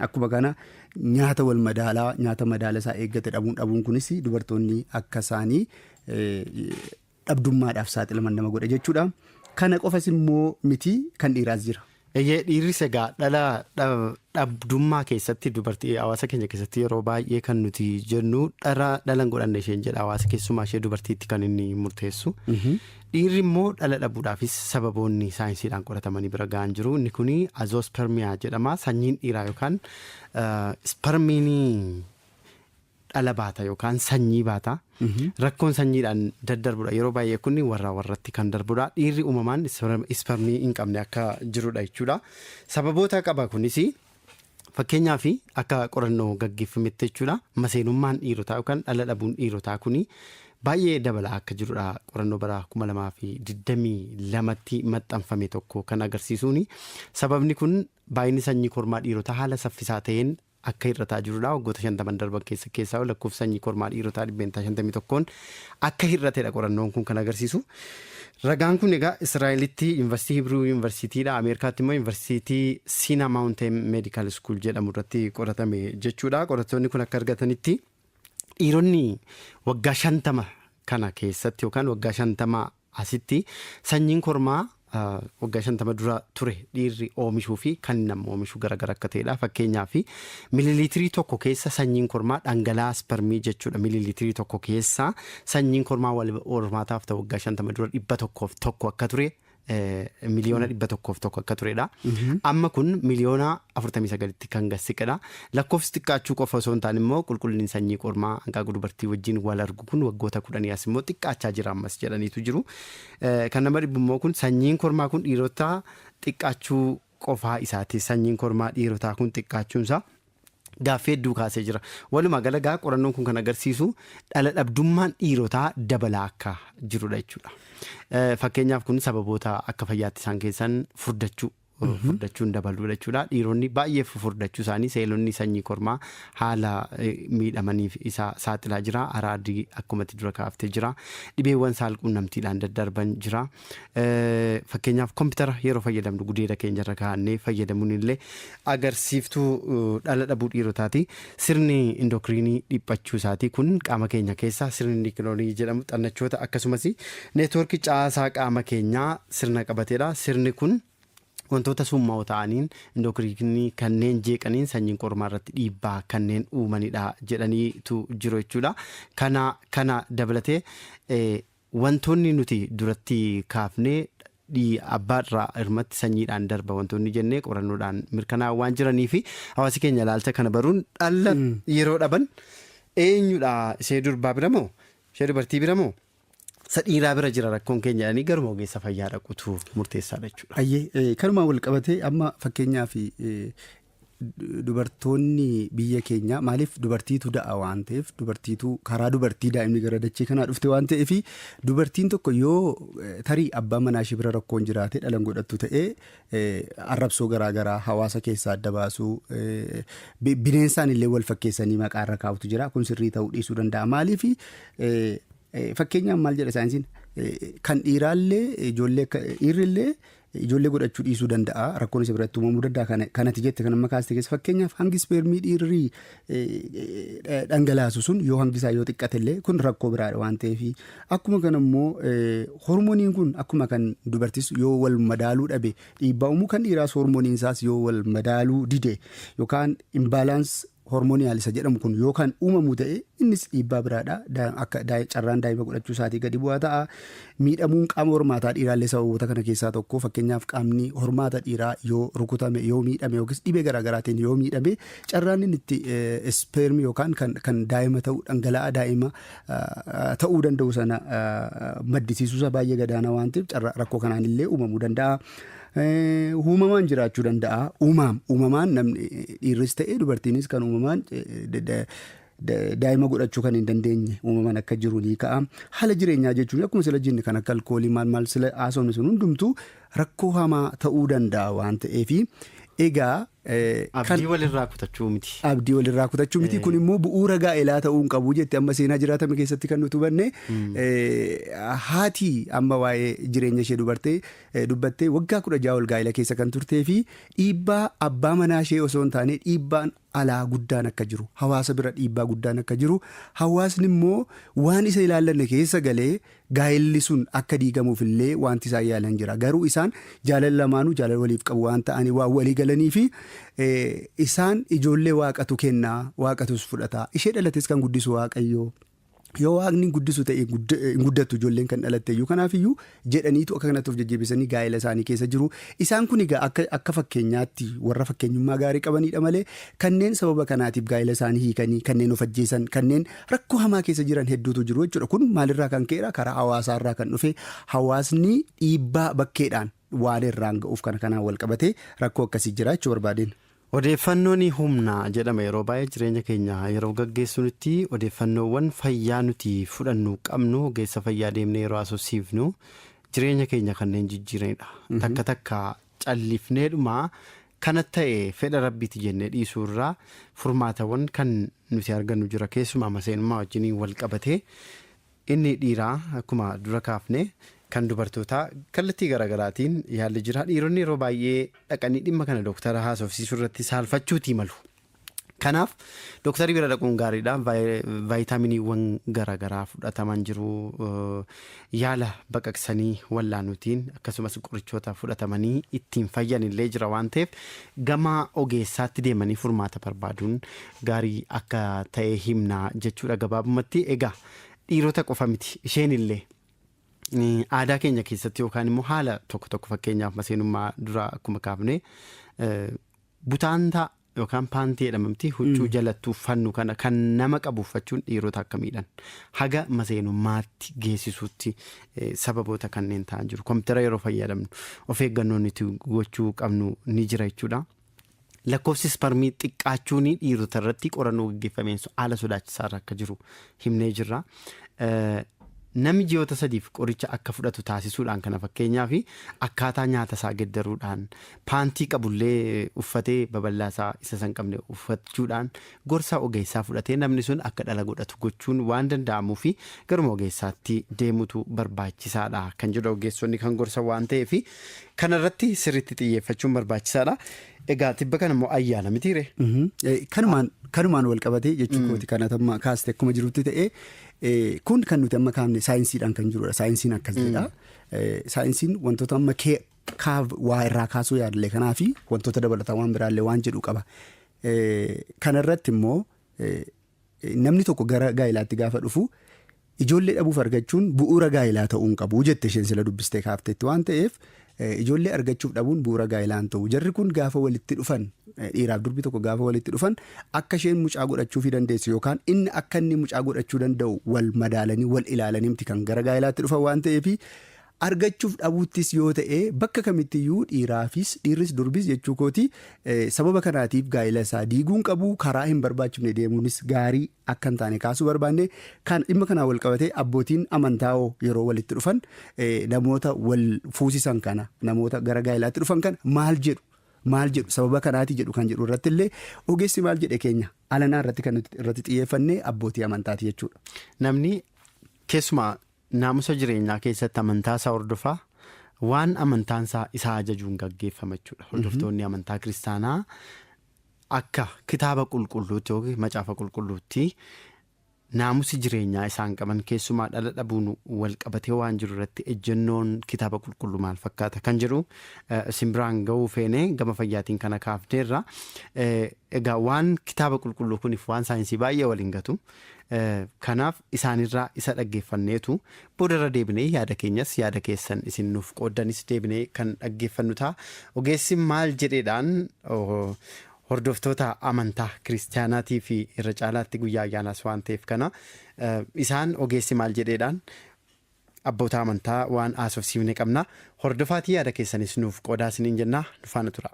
akkuma kana nyaata wal madaalaa, nyaata madaala isaa eeggate dhabuun kunis dubartoonni akka isaanii dhabdummaadhaaf saaxilaman nama godha jechuudha. Kana qofas immoo miti, kan dhiiraas jira. Eeyyee, dhiirris egaa dhala dhabdummaa keessatti dubartii hawaasa keenya keessatti yeroo baay'ee kan nuti jennu dhala dhala hin godhanne isheen jedha hawaasa, keessumaa ishee dubartiitti kan inni murteessu. Dhiirri immoo dhala dhabuudhaafis sababoonni saayinsiidhaan qoratamanii bira ga'an jiru. Inni kuni azoospermiyaa jedhama. Sanyiin dhiiraa yookaan isparmiinii dhala baata yookaan sanyii baata. Rakkoon sanyiidhaan daddarbudha. Yeroo baay'ee kun warraa warratti kan darbudha. Dhiirri uumamaan isparmii hin qabne akka jirudha jechuudha. Sababoota qaba kunis, fakkeenyaaf akka qorannoo gaggeeffametti jechuudha. Maseenummaan dhiirotaa yookaan dhala dhabuun dhiirotaa kuni baay'ee dabalaa akka jirudha. Qorannoo bara 2022tti maxxanfame tokko kan agarsiisuuni. Sababni kun baay'inni sanyii kormaa dhiirotaa haala saffisaa ta'een akka hir'ataa jirudha. Waggoota 50 darban keessa keessaa lakkoofsa sanyii kormaa dhiirotaa 51% akka hir'atedha qorannoon kun kan agarsiisu. Ragaan kun egaa Israa'elitti Yuunivarsiitii Hibruu Yuunivarsiitiidha. Ameerikaatti immoo Yuunivarsiitii Siina Mountain Medical School jedhamu irratti qoratame jechuudha. Qorattoonni kun akka argatanitti dhiironni waggaa 50 kana keessatti yookaan waggaa 50 asitti sanyiin kormaa waggaa 50 dura ture dhiirri oomishuu fi kan nama oomishu garagara akka ta'edha. Fakkeenyaaf mililiitirii 1 keessa sanyiin kormaa dhangala'aa isparmii jechuudha. Mililiitirii 1 keessa sanyiin kormaa wal hormaataaf ta'u waggaa 50 dura 101 akka ture. 101,000,000 akka turedha. Amma kun 49,000,000tti kan gad siqedha. Lakkoofsi xiqqaachuu qofa osoo hin taane immoo qulqullinni sanyii kormaa hanqaaquu dubartii wajjin wal argu kun waggoota 10 as immoo xiqqaachaa jira ammas jedhaniitu jiru. Kan nama dhibu immoo kun sanyiin kormaa kun dhiirotaa xiqqaachuu qofaa isaati. Sanyiin kormaa dhiirotaa kun xiqqaachuunsaa gaaffii hedduu kaasee jira. Walumaa gala gaa qorannoon kun kan agarsiisu dhala dhabdummaan dhiirotaa dabalaa akka jirudha jechuudha. Fakkeenyaaf kun sababoota akka fayyaatti isaan keessan furdachuu. Furdachuun dabaluudha jechuudha. Dhiironni baay'ee furdachuu isaanii seelonni sanyii kormaa haala miidhamaniif isa saaxilaa jira. Araadii akkumatti dura kaaftee jira. Dhibeewwan saalquunnamtiidhaan daddarban jira. Fakkeenyaaf kompiitara yeroo fayyadamnu gudeeda keenyarra kaa'annee fayyadamuun illee agarsiiftuu dhala dhabuu dhiirotaati. Sirni indokiriinii dhiphachuu isaati. Kun qaama keenya keessa sirni indokiriinii jedhamu xannachoota akkasumas neetwoorkii caasaa qaama keenyaa sirna qabateedha. Sirni kun wantoota summaa'oo ta'aniin indokiriinii kanneen jeeqaniin sanyiin kormaa irratti dhiibbaa kanneen uumanidha jedhaniitu jiru jechuudha. Kana dabalatee wantoonni nuti duratti kaafnee abbaarraa hirmatti sanyiidhaan darba wantoonni jennee qorannoodhaan mirkanaa'aa waan jiranii fi hawaasi keenya ilaalcha kana baruun dhala yeroo dhaban eenyudha, ishee durbaa bira moo ishee dubartii bira moo isa dhiiraa bira jira rakkoon keenya jedhanii garuma ogeessa fayyaa dhaquutu murteessaadha jechuudha. Ayyee, kanumaan wal qabatee amma fakkeenyaaf dubartoonni biyya keenyaa maaliif dubartiitu da'a waan ta'eef, dubartiitu karaa dubartii daa'imni gara dachee kanaa dhufte waan ta'eef, dubartiin tokko yoo tarii abbaa manaa ishee bira rakkoon jiraate dhala godhattu ta'ee arrabsoo garaagaraa hawaasa keessaa adda baasuu, bineensaan illee wal fakkeessanii maqaa irra kaa'utu jira. Kun sirrii ta'uu dhiisuu danda'a. Maaliif, fakkeenyaaf maal jedha saayinsiin? Kan dhiiraallee ijoollee, dhiirrillee ijoollee godhachuu dhiisuu danda'a, rakkoon isa biratti uumamuu danda'a. Kanati jette kan amma kaaste keessa fakkeenyaaf hangi ispeermii dhiirri dhangalaasu sun yoo hangi isaa yoo xiqqate illee kun rakkoo biraadha waan ta'eef, akkuma kana immoo hormooniin kun akkuma kan dubartis yoo wal madaaluu dhabe dhiibbaa uumuu, kan dhiiraas hormooniin isaas yoo wal madaaluu dide yookaan imbalance hormonal isa jedhamu kun yoo kan uumamu ta'e innis dhiibbaa biraadha. Akka carraan daa'ima godhachuu isaatii gadi bu'aa ta'a. Miidhamuun qaama hormaataa dhiiraallee sababoota kana keessaa tokko. Fakkeenyaaf qaamni hormaata dhiiraa yoo rukutame, yoo miidhame yookiis dhibee garaagaraatiin yoo miidhame carraan inni itti ispeermii yookaan kan daa'ima ta'uu, dhangala'aa daa'ima ta'uu danda'u sana maddisiisuusa baay'ee gadaanaa waan ta'eef carraa rakkoo kanaan illee uumamuu danda'a. Uumamaan jiraachuu danda'a. Uumamaan namni dhiirris ta'e dubartiinis kan uumamaan daa'ima godhachuu kan hin dandeenye uumamaan akka jiru ni ka'a. Haala jireenyaa jechuun akkuma sila jenne kan akka alkoolii maal maal sila haasofne sun hundumtuu rakkoo hamaa ta'uu danda'a waan ta'eefi egaa. Abdii walirraa kutachuu miti. Abdii walirraa kutachuu miti. Kun immoo bu'uura gaa'elaa ta'uu hin qabu jette. Amma seenaa jiraatame keessatti kan nuti hubanne haati amma waa'ee jireenya ishee dubartee dubbattee waggaa 16 ol gaa'ela keessa kan turtee fi dhiibbaa abbaa manaa ishee osoo hin taane dhiibbaan alaa guddaan akka jiru, hawaasa bira dhiibbaa guddaan akka jiru, hawaasni immoo waan isa ilaallanne keessa galee gaa'elli sun akka diigamuuf illee wanti isaan yaalan jira. Garuu isaan jaalala lamaanuu jaalala waliif qabu waan ta'anii waan walii galanii fi isaan ijoollee Waaqatu kennaa, Waaqatus fudhata, ishee dhalates kan guddisu Waaqayyoo. Yoo Waaqni hin guddisu ta'e hin guddattu ijoolleen kan dhalatte iyyuu. Kanaaf iyyuu jedhaniitu akka kanatti of jajjabeessanii gaa'ela isaanii keessa jiru. Isaan kun egaa akka fakkeenyaatti warra fakkeenyummaa gaarii qabanidha malee kanneen sababa kanaatiif gaa'ela isaanii hiikanii, kanneen of ajjeesan, kanneen rakkoo hamaa keessa jiran hedduutu jiru jechuudha. Kun maalirraa kan ka'edha? Karaa hawaasaarraa kan dhufe, hawaasni dhiibbaa bakkeedhaan waan irraan ga'uuf kana kanaan wal qabatee rakkoo akkasii jira jechuu barbaadeen. Odeeffannoon humna jedhama. Yeroo baay'ee jireenya keenya yeroo gaggeessinutti odeeffannoowwan fayyaa nuti fudhannu qabnu, ogeessa fayyaa deemnee yeroo haasofsiifnu jireenya keenya kanneen jijjiiranidha. Takka takka callifneedhuma kana ta'e fedha Rabbiiti jennee dhiisuu irraa furmaatawwan kan nuti argannu jira. Keessumaa maseenummaa wajjiniin wal qabatee inni dhiiraa akkuma dura kaafne kan dubartootaa kallattii garaagaraatiin yaalli jira. Dhiironni yeroo baay'ee dhaqanii dhimma kana dooktara haasofsiisuu irratti saalfachuutii malu. Kanaaf dooktarii bira dhaquun gaariidha. Vaayitaaminiiwwan garaagaraa fudhataman jiru. Yaala baqaqsanii wallaanuutiin akkasumas qorichoota fudhatamanii ittiin fayyan illee jira waan ta'eef gama ogeessaatti deemanii furmaata barbaaduun gaarii akka ta'e himna jechuudha gabaabumatti. Egaa dhiirota qofa miti, isheen illee. Aadaa keenya keessatti yookaan immoo haala tokko tokko, fakkeenyaaf maseenummaa dura akkuma kaafne, butaantaa yookaan paantii jedhamamti, huccuu jalatti uffannu kana kan nama qabu uffachuun dhiirota akka miidhan haga maseenummaatti geessisuutti sababoota kanneen ta'an jiru. Kompiitara yeroo fayyadamnu of eeggannoo nuti gochuu qabnu ni jira jechuudha. Lakkoofsi isparmii xiqqaachuun dhiirota irratti qorannoo gaggeeffameen haala sodaachisaa irra akka jiru himnee jirra. Namni ji'oota 3f qoricha akka fudhatu taasisuudhaan kana, fakkeenyaaf akkaataa nyaata isaa geddaruudhaan, paantii qabullee uffatee babal'aa isaa isa san qabne uffachuudhaan, gorsa ogeessaa fudhatee namni sun akka dhala godhatu gochuun waan danda'amuu fi garuma ogeessaatti deemutu barbaachisaadha kan jedhu ogeessonni kan gorsa waan ta'eef, kanarratti sirriitti xiyyeeffachuun barbaachisaadha. Egaa tibba kana immoo ayyaana mitiire. Kanumaan wal qabatee jechuu kooti, kanatu amma kaaste akkuma jirutti ta'ee, kun kan nuti amma kaafne saayinsiidhaan kan jirudha. Saayinsiin akkas jedha. Saayinsiin wantoota amma kaaf waa irraa kaasuu yaadle kanaafi wantoota dabalataa waan biraallee waan jedhu qaba. Kanarratti immoo namni tokko gara gaa'ilaatti gaafa dhufu ijoollee dhabuuf argachuun bu'uura gaa'ilaa ta'uu hin qabu jette isheen sila dubbistee kaafteetti waan ta'eef, ijoollee argachuuf dhabuun bu'uura gaa'ilaa hin ta'u. Jarri kun gaafa walitti dhufan, dhiiraaf durbi tokko gaafa walitti dhufan, akka isheen mucaa godhachuu fi dandeessu yookaan inni akka inni mucaa godhachuu danda'u wal madaalanii, wal ilaalanii miti kan gara gaa'ilaatti dhufan waan ta'eef, argachuuf dhabuuttis yoo ta'e bakka kamittiyyuu dhiiraafis dhiirris durbis jechuu kooti, sababa kanaatiif gaa'ila isaa diiguun qabu, karaa hin barbaachifne deemuunis gaarii akka hin taane kaasuu barbaanne. Kan dhimma kanaan wal qabatee abbootiin amantaa yeroo walitti dhufan, namoota wal fuusisan kana, namoota gara gaa'ilaatti dhufan kana maal jedhu, maal jedhu, sababa kanaati jedhu kan jedhu irratti illee ogeessi maal jedhe keenya alanaa irratti kan nuti irratti xiyyeeffanne abbootii amantaati jechuudha. Namni keessumaa naamusa jireenyaa keessatti amantaa isaa hordofaa, waan amantaan isaa isa ajajuun gaggeeffama jechuudha. Hordoftoonni amantaa kiristaanaa akka kitaaba qulqulluutti yookiin macaafa qulqulluutti naamusi jireenyaa isaan qaban keessumaa dhala dhabuun wal qabatee waan jiru irratti ejjennoon kitaaba qulqulluu maal fakkaata kan jedhu isin biraan ga'uu feene, gama fayyaatiin kana kaafneerra. Egaa waan kitaaba qulqulluu kuniif waan saayinsii baay'ee waliin gatu. Kanaaf isaanirraa isa dhaggeeffanneetu boodarra deebinee yaada keenyas, yaada keessan isin nuuf qooddanis deebinee kan dhaggeeffannu ta'a. Ogeessi maal jedheedhaan hordoftoota amantaa kiristaanaatii fi irra caalaatti guyyaa ayyaanaas waan ta'eef kana isaan ogeessi maal jedheedhaan abboota amantaa waan haasofsiifne qabna. Hordofaatii yaada keessanis nuuf qoodaa isiniin jennaa, nu faana tura.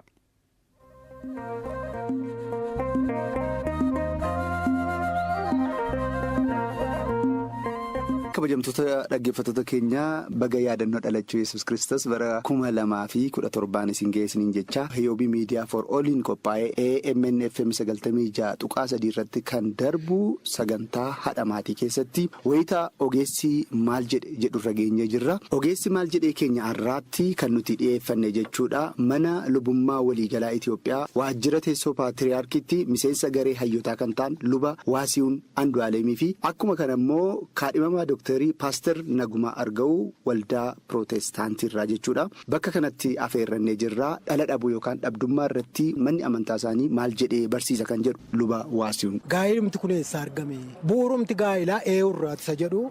Kabajamtoota dhaggeeffattoota keenyaa, baga yaadannoo dhalachuu Yesus Kiristoos bara 2017n isin ga'e isiniin jecha, Hiyoobii Media for Alliin qophaa'ee AMN FM 96.3 irratti kan darbu sagantaa haadha maatii keessatti wayita ogeessi maal jedhe jedhurra geenyee jirra. Ogeessi maal jedhee keenya har'aatti kan nuti dhiyeeffanne jechuudha, mana lubummaa waliigalaa Itoophiyaa waajjira teessoo paatriyaarkiitti miseensa garee hayyootaa kan ta'an luba Waasiyuun Andu'aalemii fi akkuma kana immoo kaadhimamaa dooktarii Paaster Nagumaa Arga'uu waldaa Pirootestaantii irraa jechuudha. Bakka kanatti afeerrannee jirra. Dhala dhabuu yookaan dhabdummaa irratti manni amantaa isaanii maal jedhee barsiisa kan jedhu luba Waasiyuun. Gaa'ilumti kun eessaa argame? Bu'uurumti gaa'ilaa eenyurraati isa jedhu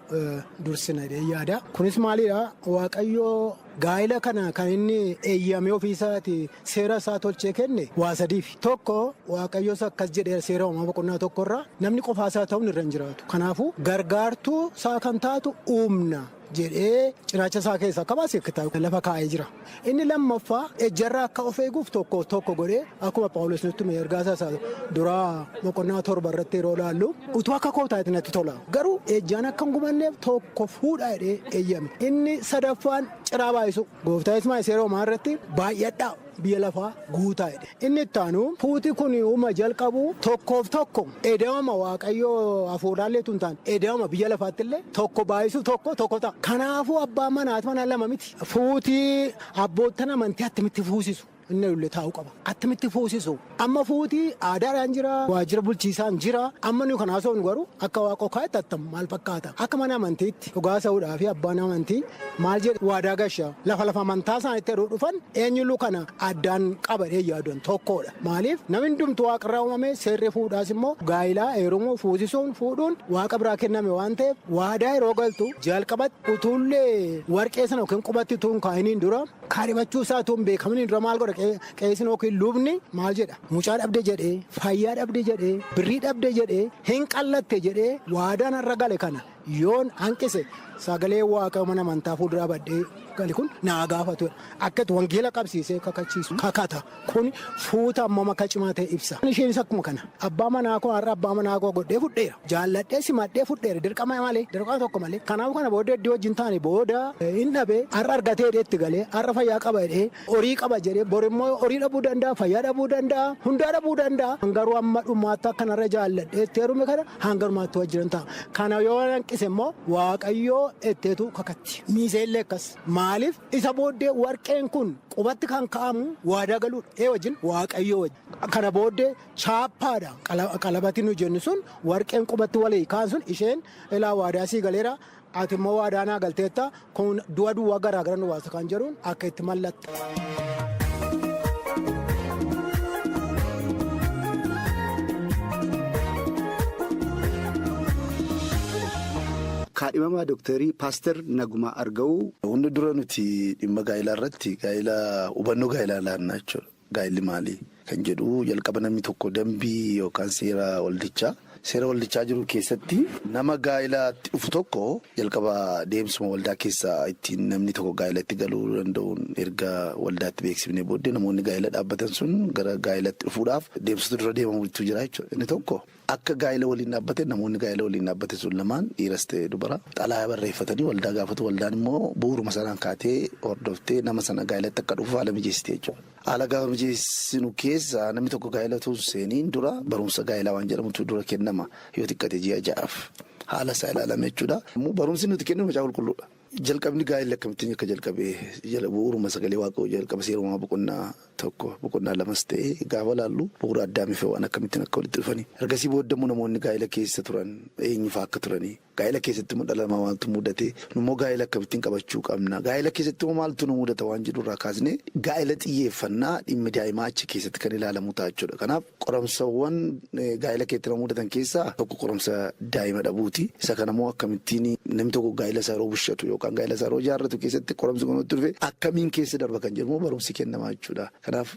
dursina jedhee yaada. Kunis maalidha? Waaqayyo gaa'ila kana kan inni eeyyamee ofiisaati seera isaa tolchee kenne waa sadiif. Tokko, Waaqayyos akkas jedhee seera uumamaa boqonnaa tokkorraa, namni qofaa isaa ta'uun irra hin jiraatu. Kanaafuu gargaartuu isaa kan taatu uumna jedhee cinaacha isaa keessaa akka baase lafa kaa'ee jira. Inni lammaffaa, ejjarraa akka of eeguuf tokko tokko godhee, akkuma Paawulos nutti hime ergaa isaa duraa boqonnaa 7 irratti yeroo ilaallu, utuu akka koo taate natti tola. Garuu ejjaan akka hin gubanneef tokko fuudhaa jedhee eeyyame. Inni sadaffaan ciraa baay'isu. Gooftaa Ismaa'eel seera uumamaa irratti baay'adhaa, biyya lafaa guutaa jedhe. Inni itti aanu, fuuti kun uuma jalqabu tokkoof tokko eda'ama Waaqayyoo hafuuraallee tun taane, eda'ama biyya lafaatti illee tokko baay'isu tokko tokko ta'a. Kanaafuu abbaan manaa haati manaa lama miti. Fuutii abboottan amantii attamitti fuusisu? Inni illee taa'uu qaba. Attamitti fuusisu? Amma fuutii aadaadhaan jira, waajjira bulchiisaan jira. Amma nuyi kan haasofnu garuu akka waaqoo kaa'etti attam maal fakkaata? Akka mana amantiitti dhugaa sa'uudhaa fi abbaan amantii maal jedhe waadaa gasha. Lafa lafa amantaa isaaniitti yeroo dhufan eenyuluu kana addaan qabadhee yaaduun tokkodha. Maaliif namni hundumtu waaqarraa uumame seerri fuudhaas immoo gaa'ilaa heerumuu fuusisuun fuudhuun waaqa biraa kenname waan ta'eef waadaa yeroo galtu jalqabatti utuullee warqee sana yookiin qubatti utuu hin kaa'iniin dura kaadhimachuu isaa utuu hin beekaminiin dura maal godha qeesiin yookiin lubni maal jedha mucaa dhabde jedhee fayyaa dhabde jedhee birrii dhabde jedhee hin qallatte jedhee waadaan har'a gale kana yoon hanqise sagalee waaqa mana amantaa fuulduraa badhee gale kun naa gaafatudha. Akka itti wangeela qabsiisee kakachiisu kakata kun fuuta ammam akka cimaa ta'e ibsa. Isheenis akkuma kana abbaa manaa koo har'a abbaa manaa koo godhee fudheera. Jaalladhee simadhee fudheera dirqama malee dirqama tokko malee. Kanaaf kana booda iddoo wajjin taane booda hin dhabee har'a argatee jedhee itti galee har'a fayyaa qaba jedhee horii qaba jedhee bor immoo horii dhabuu danda'a fayyaa dhabuu danda'a hundaa dhabuu danda'a. Garuu amma dhumaatti akkanarra jaalladhee itti heerume kana hanga dhumaatti wajjin ta'a. Kana yoo hanqise immoo waaqayyoo etteetu kakatti. Miiseellee akkas. Maaliif isa booddee warqeen kun qubatti kan ka'amu waadaa galuudha. Ee wajjin waaqayyoo wajjin. Kana booddee chaappaadha. Qalabati nu jennu sun warqeen qubatti walii kaan sun isheen ilaa waadaa sii galeera. Ati immoo waadaa naa galteetta kun du'a duwwaa garaagara nu baasa kan jedhuun akka itti mallatta. Kaadhimamaa Dooktarii Paaster Nagumaa Arga'uu. Wanni dura nuti dhimma gaa'ilaa irratti gaa'ila hubannoo gaa'ilaa laannaa jechuudha. Gaa'illi maali kan jedhu jalqaba namni tokko dambii yookaan seera waldichaa. Seera waldichaa jiru keessatti nama gaa'ilaatti dhufu tokko jalqaba deemsuma waldaa keessaa ittiin namni tokko gaa'ilatti galuu danda'uun erga waldaatti beeksifnee booddee namoonni gaa'ila dhaabbatan sun gara gaa'ilatti dhufuudhaaf deemsota dura deemamutu jira jechuudha. Inni tokko akka gaa'ila waliin dhaabbate namoonni gaa'ila waliin dhaabbate sun lamaan dhiiras ta'ee dubara xalayaa barreeffatanii waldaa gaafatu waldaan immoo bu'uuruma sanaan kaatee hordoftee nama sana gaa'ilatti akka dhufu haala mijeessite jechuudha. Haala gaafa mijeessinu keessa namni tokko gaa'ila utuu hin seeniin dura barumsa gaa'ilaa waan jedhamutu dura kennama yoo xiqqate ji'a 6f haala isaa ilaalame jechuudha. Barumsi nuti kennu macaafa qulqulluudha. Jalqabni gaa'illi akkamittiin akka jalqabe bu'uuruma sagalee waaqayyoo jalqaba seera uumamaa boqonnaa 1 boqonnaa 2s ta'e gaafa laallu bu'uura Addaamii fi Hewaan akkamittiin akka walitti dhufanii ergasii booda immoo namoonni gaa'ila keessa turan eenyufaa akka turanii gaa'ila keessatti immoo dhala namaa maaltu mudate immoo gaa'ila akkamittiin qabachuu qabna gaa'ila keessatti immoo maaltu nu mudata waan jedhu irraa kaasnee gaa'ila xiyyeeffannaa dhimmi daa'imaa achi keessatti kan ilaalamu ta'a jechuudha. Kanaaf qoramsawwan gaa'ila keetti nama mudatan keessaa tokko qoramsa daa'ima dhabuuti. Isa kana immoo akkamittiin namni tokko gaa'ila isaa yeroo bushatu yookaan gaa'ila isaa yeroo ijaarratu keessatti qoramsi kun itti dhufe akkamiin keessa darba kan jedhu immoo barumsi kennamaa jechuudha. Kanaaf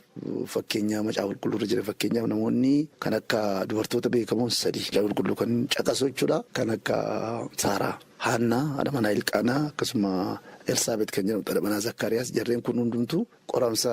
fakkeenya macaafa qulqulluu irra jira fakkeenyaaf namoonni kan akka dubartoota beekamoon sadi macaafa qulqulluu kan caqasu jechuudha. Kan akka Saaraa, Haannaa, haadha manaa Ilqaanaa akkasuma Elsaabeet kan jedhamtu haadha manaa Zakkaariyaas jarreen kun hundumtuu qoramsa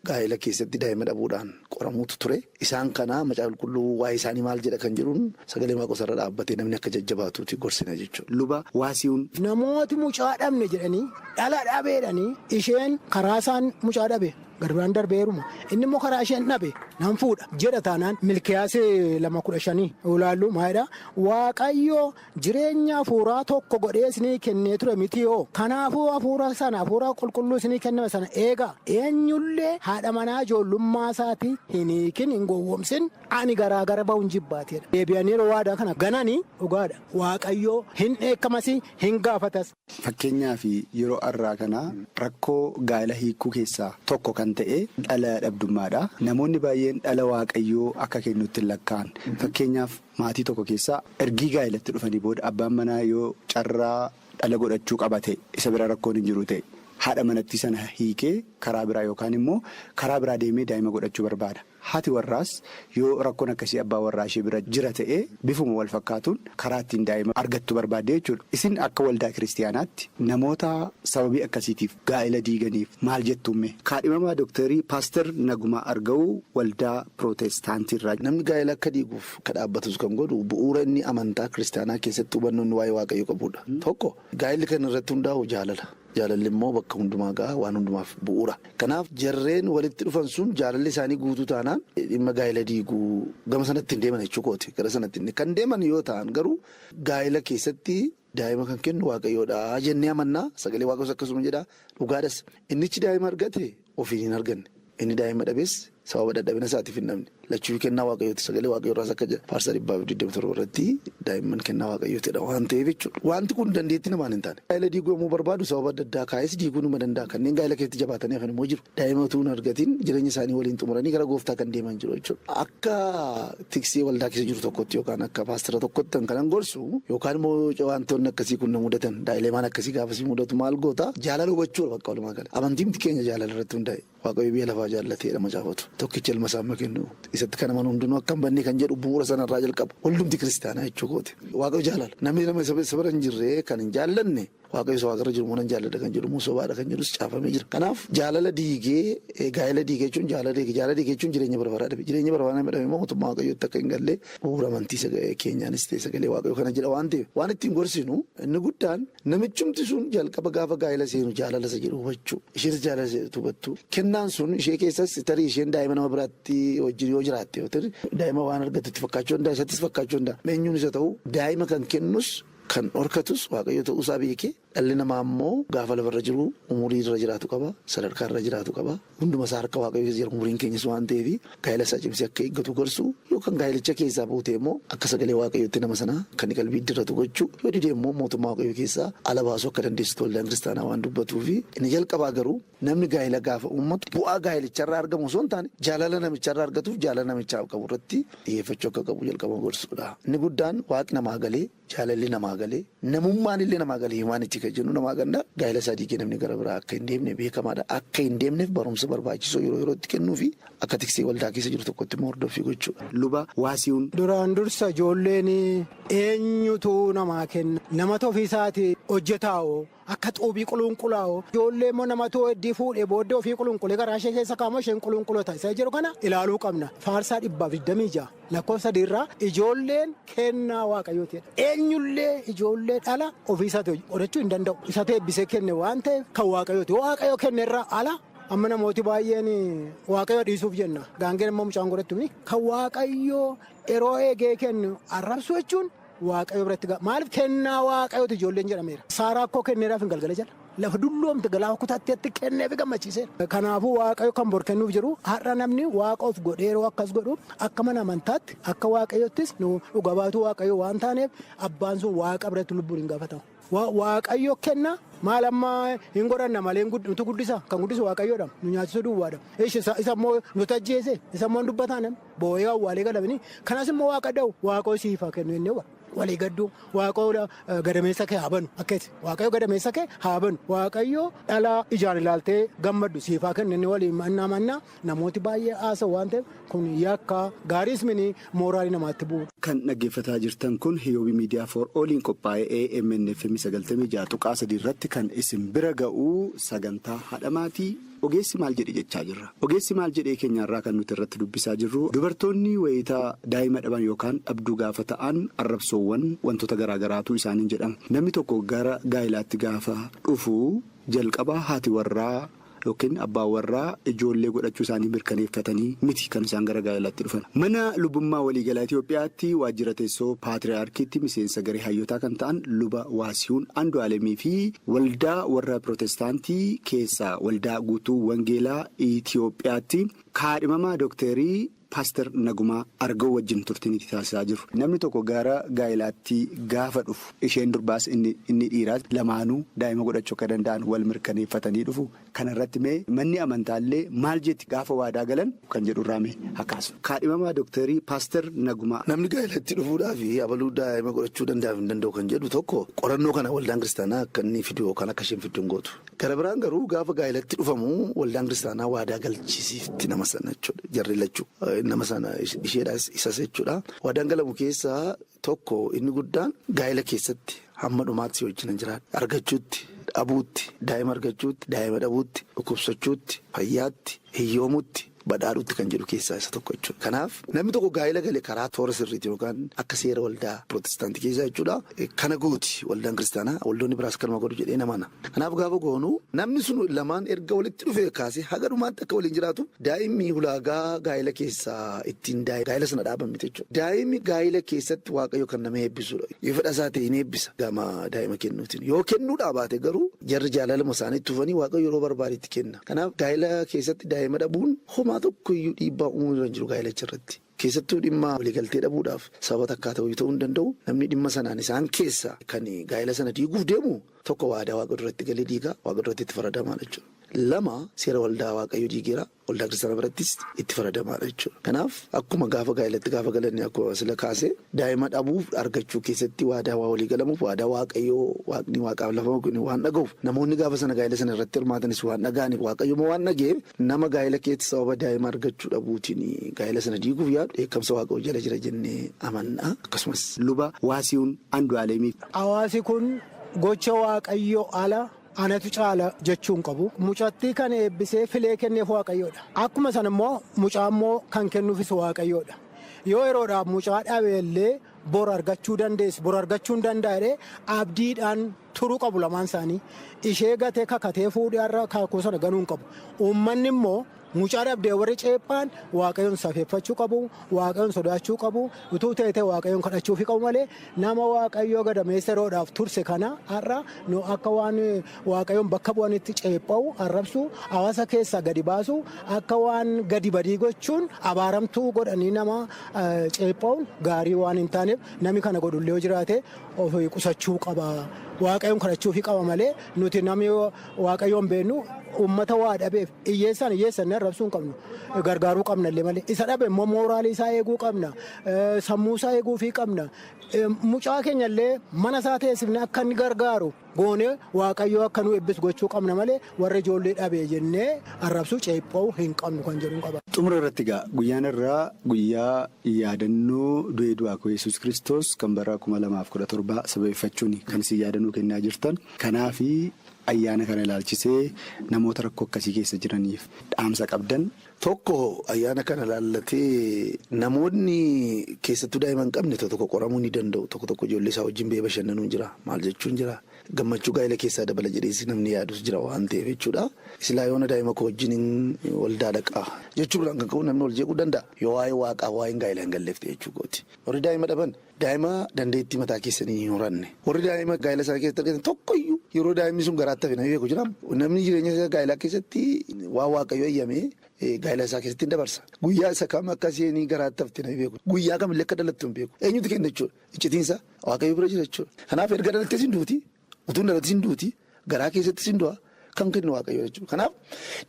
gaa'ela keessatti daa'ima dhabuudhaan qoramuutu ture. Isaan kana macaafa qulqulluu waa'ee isaanii maal jedha kan jedhuun sagalee waaqaa irra dhaabbatee namni akka jajjabaatuuti gorsina jechuudha. Luba Waasiyuun. Namooti mucaa dhabne jedhanii dhala dhabeedhanii isheen karaa isaan mucaa dhabe garbaan darbeeruma inni immoo karaa isheen dhabe nan fuudha jedha taanaan Milkiyaas 2:15 ulaallu maalidha Waaqayyo jireenya hafuuraa tokko godhee isinii kennee ture mitiyoo kanaafuu hafuura sana hafuura qulqulluu isinii kenname sana eegaa eenyullee haadha manaa ijoollummaa isaati hin hiikin hin gowwoomsin ani garaagara ba'uun jibbaateedha. Deebi'anii yeroo waadaa kana gananii dhugaadha Waaqayyo hin dheekkamas hin gaafatas. Fakkeenyaaf yeroo har'aa kana rakkoo gaa'ela hiikuu keessaa tokko kan ta'e dhala dhabdummaadha. Namoonni baay'een dhala waaqayyoo akka kennutti hin lakkaa'an. Fakkeenyaaf maatii tokko keessaa ergii gaa'elatti dhufanii booda abbaan manaa yoo carraa dhala godhachuu qaba ta'e isa bira rakkoon hin jiru ta'e haadha manattii sana hiikee karaa biraa yookaan immoo karaa biraa deemee daa'ima godhachuu barbaada. Haati warraas yoo rakkoon akkasii abbaa warraa ishee bira jira ta'e bifuma wal fakkaatuun karaa ittiin daa'ima argattu barbaadde jechuudha. Isin akka waldaa kiristiyaanaatti namoota sababii akkasiitiif gaa'ela diiganiif maal jettuumme? Kaadhimamaa Dooktarii Paaster Nagumaa Arga'uu waldaa Pirootestaantiirraa. Namni gaa'ela akka diiguuf akka dhaabbatus kan godhu bu'uura inni amantaa kiristiyaanaa keessatti hubannoo inni waa'ee waaqayyoo qabudha. Tokko gaa'elli kan irratti hundaa'u jaalala. Jaalalli immoo bakka hundumaa ga'a waan hundumaaf bu'uura. Kanaaf jarreen walitti dhufan sun jaalalli isaanii guutuu taanaan dhimma gaa'ela diiguu gama sanatti hin deeman jechuu kooti. Gara sanatti kan deeman yoo ta'an garuu gaa'ela keessatti daa'ima kan kennu waaqayyoodha jennee amannaa sagalee waaqayyoos akkasuma jedha dhugaadhas. Innichi daa'ima argate ofiin hin arganne. Inni daa'ima dhabees sababa dadhabina isaatiif hin dhabne. Lachuu kennaa waaqayyooti sagalee waaqayyoo irraas akka jedha. Faarsaa 127 irratti daa'imman kennaa waaqayyootidha waan ta'eef jechuudha. Wanti kun dandeettii namaan hin taane. Gaa'ela diiguu yommuu barbaadu sababa adda addaa kaa'es diiguu numa danda'a. Kanneen gaa'ela keessatti jabaatanii hafan immoo jiru. Daa'ima utuu hin argatiin jireenya isaanii waliin xumuranii gara gooftaa kan deeman jiru jechuudha. Akka tiksee waldaa keessa jiru tokkotti yookaan akka paastara tokkotti kan gorsu yookaan immoo wantoonni akkasii kun na mudatan daa'ilemaan akkasii gaafasii mudatu maal goota jaalala hubachuudha bakka walumaa gala. Amantiin keenya jaalala irratti hundaa'e. Waaqayyo biyya lafaa jaallateedha macaafatu. Tokkicha ilma isaa amma kennu isatti kan amanu hundinuu akka hin banne kan jedhu bu'uura sanarraa jalqaba. Waldumti kiristaanaa jechuu kooti. Waaqayyo jaalala. Namni nama isa bira hin jirre kan hin jaallanne waaqayyo isa waaqarra jiru immoo nan jaalladha kan jedhu immoo sobaadha kan jedhus caafamee jira. Kanaaf jaalala diigee gaa'ela diigee jechuun jaalala diigee jaalala diigee jechuun jireenya bara baraa dhabe. Jireenya bara baraa dhabe immoo mootummaa waaqayyootti akka hin galle bu'uura amantii keenyaanis ta'e sagalee waaqayyoo kana jedha waan ta'eef waan ittiin gorsinu inni guddaan namichumti sun jalqaba gaafa gaa'ela seenu jaalala isa jedhu hubachuu isheenis jaalala isa jedhu hubattu kennaan sun ishee keessas tarii isheen daa'ima nama biraatti wajjin yoo jiraatte yoo ta'e daa'ima waan argattutti fakkaachuu danda'a isattis fakkaachuu danda'a eenyuun isa ta'u daa'ima kan kennus kan dhorkatus waaqayyo ta'uusaa beekee dhalli namaa immoo gaafa lafarra jiru umurii irra jiraatu qaba sadarkaa irra jiraatu qaba hunduma isaa harka waaqayyo keessa jira umuriin keenyas waan ta'eef gaa'ela isaa cimsee akka eeggatu gorsu yookaan gaa'elicha keessaa buutee immoo akka sagalee waaqayyootti nama sana kan qalbii dirratu gochuu yoo didee immoo mootummaa waaqayyo keessaa ala baasuu akka dandeessitu waldaan kiristaanaa waan dubbatuu fi inni jalqabaa garuu namni gaa'ela gaafa uummatu bu'aa gaa'ilicharraa argamu osoo hin taane jaalala namicharraa argatuuf jaalala namichaaf qabu irratti xiyyeeffachuu akka qabu jalqaba gorsuudha. Inni guddaan waaqni namaa galee jaalalli namaa galee namummaan illee namaa galee himaanichi kan jennu namaa ganna gaa'ela isaa diigee namni gara biraa akka hin deemne beekamaadha. Akka hin deemneef barumsa barbaachisoo yeroo yerootti kennuu fi akka tiksee waldaa keessa jiru tokkotti immoo hordoffii gochuudha. Luba Waasiyuun. Duraan dursa ijoolleen eenyutu namaa kenna namatu ofiisaatii hojjetaa'oo akka xuubii qulunqulaa'oo ijoollee immoo namatu heddii fuudhee booddee ofii qulunqulee garaa ishee keessa kaa'amu isheen qulunqulota isa jedhu kana ilaaluu qabna. Faarsaa 126 lakkoofsa 3 ijoolleen kennaa waaqayyootidha. Eenyullee ijoollee dhala ofiisaatii godhachuu hin danda'u. Isatu eebbisee kenne waan ta'eef kan waaqayyooti. Waaqayyo kenne irraa ala amma namooti baay'een waaqayyo dhiisuuf jenna. Gaangeen immoo mucaan godhattu kan waaqayyo yeroo eegee kennu arrabsu jechuun waaqayyo biratti maaliif kennaa waaqayyooti ijoolleen jedhameera. Saaraa akkoo kenneeraaf hin galgala jala. Lafa dulloomte galaafa kutaatti kenneef gammachiiseera. Kanaafuu waaqayyo kan bor kennuuf jiru har'a namni waaqa of godhee yeroo akkas godhu akka mana amantaatti akka waaqayyottis nu dhuga baatuu waaqayyo waan taaneef abbaan sun waaqa biratti lubbuun hin gaafatamu. Waaqayyo kenna maal amma hin godhanna malee nutu guddisa kan guddisu waaqayyoodha nu nyaachisu duwwaadha. Isa immoo nuti ajjeese isa immoo dubbataa namni boo'ee awwaalee galabini kanas immoo waaqa dha'u waaqayyo siif haa kennu inni walii gadduu waaqayyo gadameessa kee haa banu akkeeti waaqayyo gadameessa kee haa banu waaqayyo dhala ijaan ilaaltee gammaddu siif haa kennu inni waliin mannaa mannaa namooti baay'ee haasa'u waan ta'eef kun yakka gaariis mini mooraalii namaatti bu'u. Kan dhaggeeffataa jirtan kun Hiyoobii Miidiyaa for Ooliin qophaa'ee AMN FM 96.3 irratti kan isin bira ga'u sagantaa haadhamaatii. Ogeessi maal jedhe jechaa jirra. Ogeessi maal jedhee keenyarraa kan nuti irratti dubbisaa jirru dubartoonni wayitaa daa'ima dhaban yookaan dhabduu gaafa ta'an arrabsoowwan wantoota garaagaraatu isaaniin jedhama. Namni tokko gara gaa'ilaatti gaafa dhufu jalqaba haati warraa yookiin abbaan warraa ijoollee godhachuu isaanii mirkaneeffatanii miti kan isaan gara gaa'ilaatti dhufan. Mana lubummaa waliigalaa Itoophiyaatti waajjira teessoo paatriyaarkiitti miseensa garee hayyootaa kan ta'an luba Waasiyuun Andu'aalemii fi waldaa warra Pirootestaantii keessaa waldaa guutuu Wangeelaa Itoophiyaatti kaadhimamaa Dookterii Paaster Nagumaa Argoo wajjin turtiin itti taasisaa jiru. Namni tokko gara gaa'ilaatti gaafa dhufu isheen durbaas inni dhiiraas lamaanuu daa'ima godhachuu akka danda'an wal mirkaneeffatanii dhufu. Kana irratti mee manni amantaallee maal jetti gaafa waadaa galan kan jedhu irraa mee akkaasu. Kaadhimamaa Dookterii Paaster Nagumaa. Namni gaa'ilatti dhufuudhaaf abaluu daa'ima godhachuu danda'aaf hin danda'u kan jedhu tokko qorannoo kana waldaan kiristaanaa akka inni fidu yookaan akka isheen fiddu hin gootu. Gara biraan garuu gaafa gaa'ilatti dhufamu waldaan kiristaanaa waadaa galchisiifti nama sana jechuudha. Jarri lachuu nama sana isheedhaas isas jechuudha. Waadaan galamu keessaa tokko inni guddaan gaa'ila keessatti hamma dhumaatti si wajjin hin jiraatu. Argachuutti, dhabuutti, daa'ima argachuutti, daa'ima dhabuutti, dhukkubsachuutti, fayyaatti, hiyyoomutti. badhaadhutti kan jedhu keessaa isa tokko jechuudha. Kanaaf namni tokko gaa'ela gale karaa toora sirriitiin yookaan akka seera waldaa pirootestaantii keessaa jechuudha. Kana gooti waldaan kiristaanaa waldoonni biraas kanuma godhu jedhee namana. Kanaaf gaafa goonu namni sun lamaan erga walitti dhufee kaasee haga dhumaatti akka waliin jiraatu daa'imni ulaagaa gaa'ela keessaa ittiin gaa'ela sana dhaaban miti jechuudha. Daa'imni gaa'ela keessatti waaqayyo kan nama eebbisudha. Yoo fedha isaa ta'e ni eebbisa gama daa'ima kennuutiin. Yoo kennuudhaa baate garuu jarri jaalaluma isaanii itti dhufanii waaqayyo yeroo barbaadetti kenna. Kanaaf gaa'ela keessatti daa'ima dhabuun homaa tokkoyyuu dhiibbaa uumuu hin jiru gaa'ilacha irratti. Keessattuu dhimma waliigaltee dhabuudhaaf sababa takkaa ta'uu hin danda'u. Namni dhimma sanaan isaan keessa kan gaa'ela sana diiguuf deemu tokko waadaa waaqa duratti galee diigaa waaqa duratti itti faradamaadha jechuudha. Lama seera waldaa waaqayyo diigeera waldaa kiristaanaa birattis itti faradamaadha jechuudha. Kanaaf akkuma gaafa gaa'elatti gaafa galanne akkuma sila kaasee daa'ima dhabuuf argachuu keessatti waadaa waa walii galamuuf waadaa waaqayyoo waaqni waaqaaf lafa waan dhaga'uuf namoonni gaafa sana gaa'ela sana irratti hirmaatanis waan dhaga'aniif waaqayyooma waan dhaga'eef nama gaa'ela keessatti sababa daa'ima argachuu dhabuutiin gaa'ela sana diiguuf yaadu dheekkamsa waaqayyoo jala jira jennee amanna akkasumas. Luba Waasiyuun Andu'aalemii. Hawaasi kun gocha waaqayyoo ala. Anatu caala jechuun qabu. Mucattii kan eebbisee filee kenneef waaqayyoodha. Akkuma sana immoo mucaa immoo kan kennuufis waaqayyoodha. Yoo yeroodhaaf mucaa dhabeellee bor argachuu dandeessi. Bor argachuu hin danda'e abdiidhaan turuu qabu lamaan isaanii. Ishee gatee kakatee fuudhee har'a kakuu sana ganuu hin qabu. Uummanni immoo mucaa dhabdee warri ceephaan waaqayyoon safeeffachuu qabu, waaqayyoon sodaachuu qabu, utuu teetee waaqayyoon kadhachuufi qabu malee nama waaqayyoo gadameessa yeroodhaaf turse kana har'a nu akka waan waaqayyoon bakka bu'anitti ceepha'u, arrabsu, hawaasa keessaa gadi baasu, akka waan gadi badii gochuun abaaramtuu godhanii nama ceepha'uun gaarii waan hin taaneef namni kana godhullee yoo jiraate of qusachuu qaba. Waaqayyoon kadhachuufi qaba malee nuti namni waaqayyoon beennu uummata waa dhabeef hiyyeessaan hiyyeessan arrabsuu hin qabnu gargaaruu qabna illee malee isa dhabe immoo mooraalii isaa eeguu qabna sammuu isaa eeguufii qabna mucaa keenya illee mana isaa teessifne akka inni gargaaru goonee waaqayyoo akka nu eebbisu gochuu qabna malee warra ijoollee dhabe jennee arrabsuu ceepha'uu hin qabnu kan jedhu qaba. Xumura irratti egaa guyyaan irraa guyyaa yaadannoo du'ee du'aa koo Yesuus Kiristoos kan bara 2017 sababeeffachuun kan isin yaadannoo kennaa jirtan. Kanaafi ayyaana kana ilaalchisee namoota rakkoo akkasii keessa jiraniif dhaamsa qabdan. Tokko ayyaana kana ilaallatee namoonni keessattuu daa'ima hin qabne tokko qoramuu ni danda'u. Tokko tokko ijoollee isaa wajjin ba'ee bashannanuun jira. Maal jechuun jira? Gammachuu gaa'ela keessaa dabala jedhees namni yaadus jira waan ta'eef jechuudha. Silaa yoona daa'ima koo wajjin waldaa dhaqaa jechuudhaan kan ka'u namni wal jeequu danda'a. Yoo waa'ee waaqaa waa'een gaa'ela hin galleef ta'e jechuu kooti. Warri daa'ima dhaban daa'ima dandeettii mataa keessanii hin horanne. Warri daa'ima gaa'ela sana keessatti argatan tokkoyyuu yeroo daa'imni sun garaatti hafe namni beeku jira. Namni jireenya isaa gaa'elaa keessatti waan waaqayyo eeyyamee gaa'ela isaa keessatti hin dabarsa. Guyyaa isa kam akka isheen garaatti hafte namni beeku. Guyyaa kamillee akka dhalattu hin beeku. Eenyutu kenna jechuudha. Iccitiinsa waaqayyo bira jira jechuudha. Kanaaf erga dhalattees hin duuti. Utuu hin dhalatis hin duuti. Garaa keessattis hin du'a. Kan kennu waaqayyo jechuudha. Kanaaf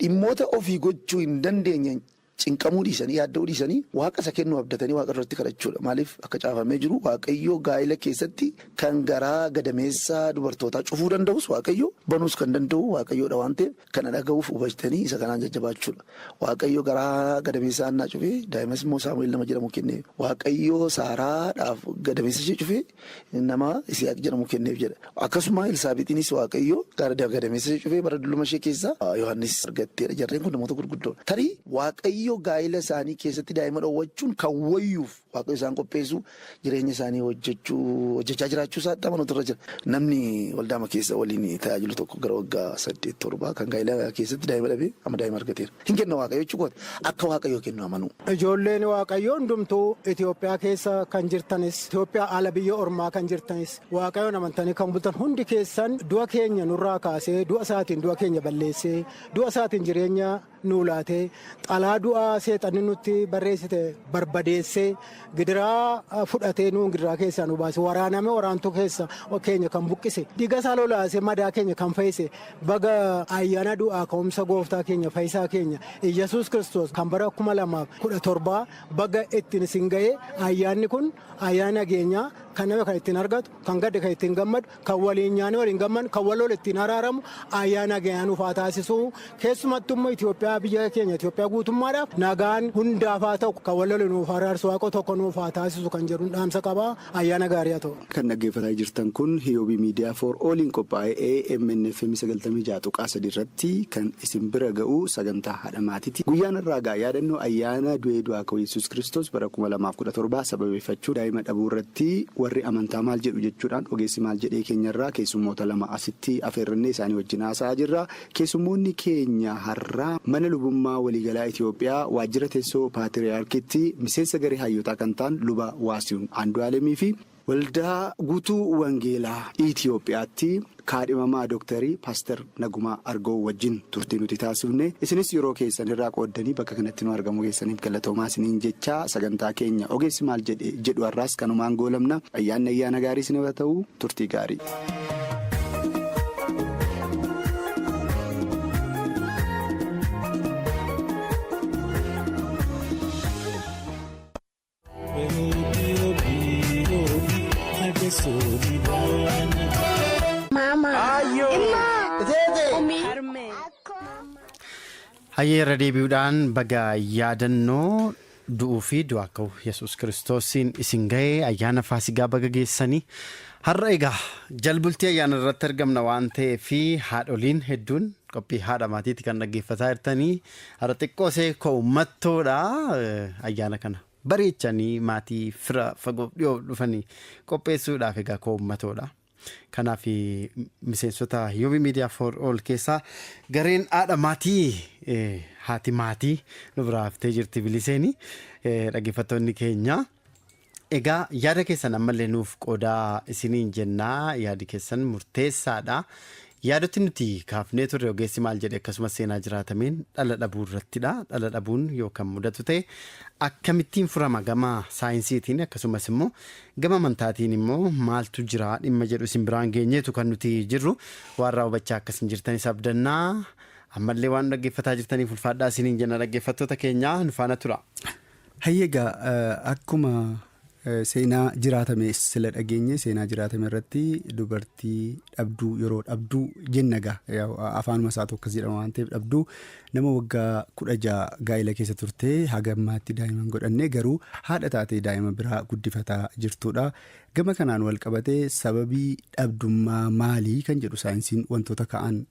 dhimmoota ofii gochuu hin dandeenye cinqamuu dhiisanii yaadda'uu dhiisanii waaqa isa kennu abdatanii waaqa irratti kadhachuudha. Maaliif akka caafamee jiru waaqayyo gaa'ela keessatti kan garaa gadameessaa dubartootaa cufuu danda'us waaqayyo banuus kan danda'u waaqayyoodha waan ta'eef kana dhaga'uuf hubatanii isa kanaan jajjabaachuudha. Waaqayyo garaa gadameessaa Haannaa cufee daa'imas immoo Saamu'eel nama jedhamu kenneef. Waaqayyo Saaraadhaaf gadameessa ishee cufee nama Isihaaq jedhamu kenneef jedha. Akkasuma Elsaabexiinis waaqayyo gara gadameessa ishee cufee bara dulluma ishee keessa Yohaannis argatteedha. Jarreen kun namoota gurguddoodha. Tarii waaqayyo gaa'ela isaanii keessatti daa'ima dhoowwachuun kan wayyuuf waaqayyo isaan qopheessu jireenya isaanii hojjechaa jiraachuu isaatti amanuutu irra jira. Namni waldaama keessa waliin tajaajilu tokko gara waggaa 8-7 kan gaa'ela keessatti daa'ima dhabee amma daa'ima argateera. Hin kenna waaqayyo jechuudha. Akka waaqayyo kennu amanuu. Ijoolleen waaqayyo hundumtuu Itoophiyaa keessa kan jirtanis Itoophiyaa ala biyya ormaa kan jirtanis waaqayyoon amantanii kan bultan hundi keessan du'a keenya nurraa kaasee du'a isaatiin du'a keenya balleessee du'a isaatiin jireenya nuu laatee xalaa du'a seexanni nutti barreessite barbadeessee gidiraa fudhatee nuun gidiraa keessaa nu baase waraaname waraantuu keessa keenya kan buqqise dhiiga isaa lolaasee madaa keenya kan fayyise baga ayyaana du'aa ka'umsa gooftaa keenya fayyisaa keenya Iyyasuus Kiristoos kan bara 2017 baga ittiin isin ga'e ayyaanni kun ayyaana nageenyaa Kan nama kan ittiin argatu, kan gadde kan ittiin gammadu, kan waliin nyaanee waliin gammadu, kan wal lole ittiin araaramu ayyaana gahaa nuuf haa taasisu. Keessumattuu immoo Itoophiyaa, biyya keenya Itoophiyaa guutummaadhaaf nagaan hundaaf haa ta'u, kan wal lole nuuf araarsu, Waaqa tokko nuuf haa taasisu kan jedhu dhaamsa qaba. Ayyaana gaarii haa ta'u. Kan dhaggeeffataa jirtan kun Hiyoobii Miidiyaa for Ooliin qophaa'ee AMN FM 96.3 irratti kan isin bira ga'u sagantaa haadha maatiiti. Guyyaan irraa gaa yaadannoo ayyaana du'ee du'aa ka'uu Yesuus Kiristoos bara 2017 sababeeffachuu daa'ima dhabuu irratti warri amantaa maal jedhu jechuudhaan ogeessi maal jedhee keenyarraa keessummoota lama asitti afeerrannee isaanii wajjin haasa'aa jirra. Keessummoonni keenya har'aa mana lubummaa waliigalaa Itoophiyaa waajjira teessoo Paatiriyaarkiitti miseensa garee hayyootaa kan ta'an Luba Waasiyuun Andu'aalemii fi Waldaa Guutuu Wangeelaa Itoophiyaatti kaadhimamaa Dooktarii Paaster Nagumaa Argoo wajjin turtii nuti taasifne. Isinis yeroo keessan irraa qooddanii bakka kanatti nu argamuu keessaniif galatoomaa isiniin jechaa, sagantaa keenya ogeessi maal jedhe jedhu har'aas kanumaan goolamna. Ayyaanni ayyaana gaarii isiniif haa ta'u, turtii gaarii. Mama. Hayyee, irra deebi'uudhaan baga yaadannoo du'uu fi du'aa ka'uu Yesuus Kiristoosiin isin ga'ee, ayyaana Faasigaa baga geessanii. Har'a egaa jalbultii ayyaana irratti argamna waan ta'eef haadholiin hedduun qophii haadha maatiitti kan dhaggeeffataa jirtanii har'a xiqqoo ishee ko'ummattoodha, ayyaana kana bareechanii maatii fira fagoof dhiyoo dhufanii qopheessuudhaaf egaa ko'ummatoodha. Kanaaf miseensota Yoobii Miidiyaa for All keessaa gareen haadha maatii, haati maatii nu biraa haftee jirti biliseeni, dhaggeeffattoonni keenya. Egaa yaada keessan ammallee nuuf qoodaa isiniin jennaa, yaadi keessan murteessaadha. Yaadoti nuti kaafnee turre ogeessi maal jedhe akkasumas seenaa jiraatameen dhala dhabuu irrattidha. Dhala dhabuun yoo kan mudatu ta'e akkamittiin furama gama saayinsiitiin, akkasumas immoo gama amantaatiin immoo maaltu jira dhimma jedhu isin biraan geenyeetu kan nuti jirru. Waan raawwachaa akkasin jirtanis abdannaa. Ammallee waan dhaggeeffataa jirtaniif ulfaadhaa isiniin jenna, dhaggeeffattoota keenya nu faana tura. Hayyeegaa, akkuma seenaa jiraatame sila dhageenye, seenaa jiraatame irratti dubartii dhabduu, yeroo dhabduu jenna gaa afaanuma isaatu akkas jedhama waan ta'eef, dhabduu nama waggaa 16 gaa'ela keessa turtee haga ammaatti daa'ima hin godhanne, garuu haadha taatee daa'ima biraa guddifataa jirtudha. Gama kanaan wal qabatee sababii dhabdummaa maalii kan jedhu saayinsiin wantoota ka'an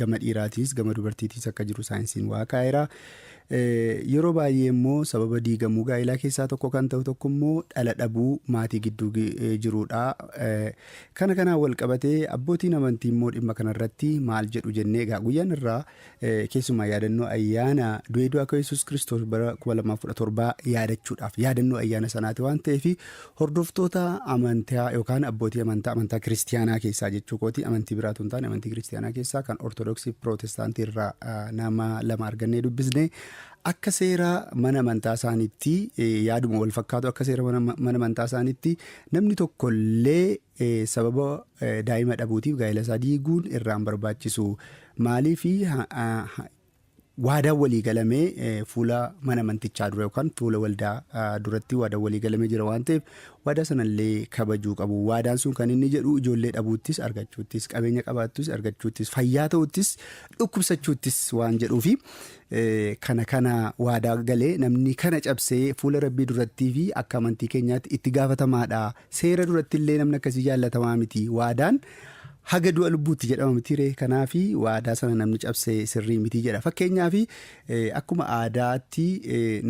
gama dhiiraatiis gama dubartiitiis akka jiru saayinsiin waa kaa'eera. Yeroo baay'ee immoo sababa diigamuu gaa'elaa keessaa tokko kan ta'u tokko immoo dhala dhabuu maatii gidduu jirudha. Kana kanaan wal qabatee abbootiin amantii immoo dhimma kanarratti maal jedhu jennee, egaa guyyaan irraa keessumaa yaadannoo ayyaana du'ee du'aa ka'uu Yesuus Kiristoos bara 2017 yaadachuudhaaf yaadannoo ayyaana sanaati waan ta'eef, hordoftoota amantaa yookaan abbootii amantaa, amantaa kiristiyaanaa keessaa jechuu kooti, amantii biraatu hin taane, amantii kiristiyaanaa keessaa kan Ortodoksii fi Pirootestaantii irraa nama lama argannee dubbisne. Akka seera mana amantaa isaaniitti yaaduma wal fakkaatu, akka seera mana amantaa isaaniitti namni tokko illee sababa daa'ima dhabuutiif gaa'ela isaa diiguun irraan barbaachisu. Maaliif? Waadaan walii galamee fuula mana amantichaa dura yookaan fuula waldaa duratti waadaan walii galamee jira waan ta'eef, waadaa sanallee kabajuu qabu. Waadaan sun kan inni jedhu ijoollee dhabuuttis argachuuttis, qabeenya qabaattus argachuuttis, fayyaa ta'uttis dhukkubsachuuttis waan jedhuufi, kana kana waadaa galee namni kana cabsee fuula Rabbii durattii fi akka amantii keenyaatti itti gaafatamaadha. Seera duratti illee namni akkasii jaallatamaa miti. Waadaan haga du'a lubbuutti jedhama miti ree? Kanaafi waadaa sana namni cabsee sirrii miti jedha. Fakkeenyaaf, akkuma aadaatti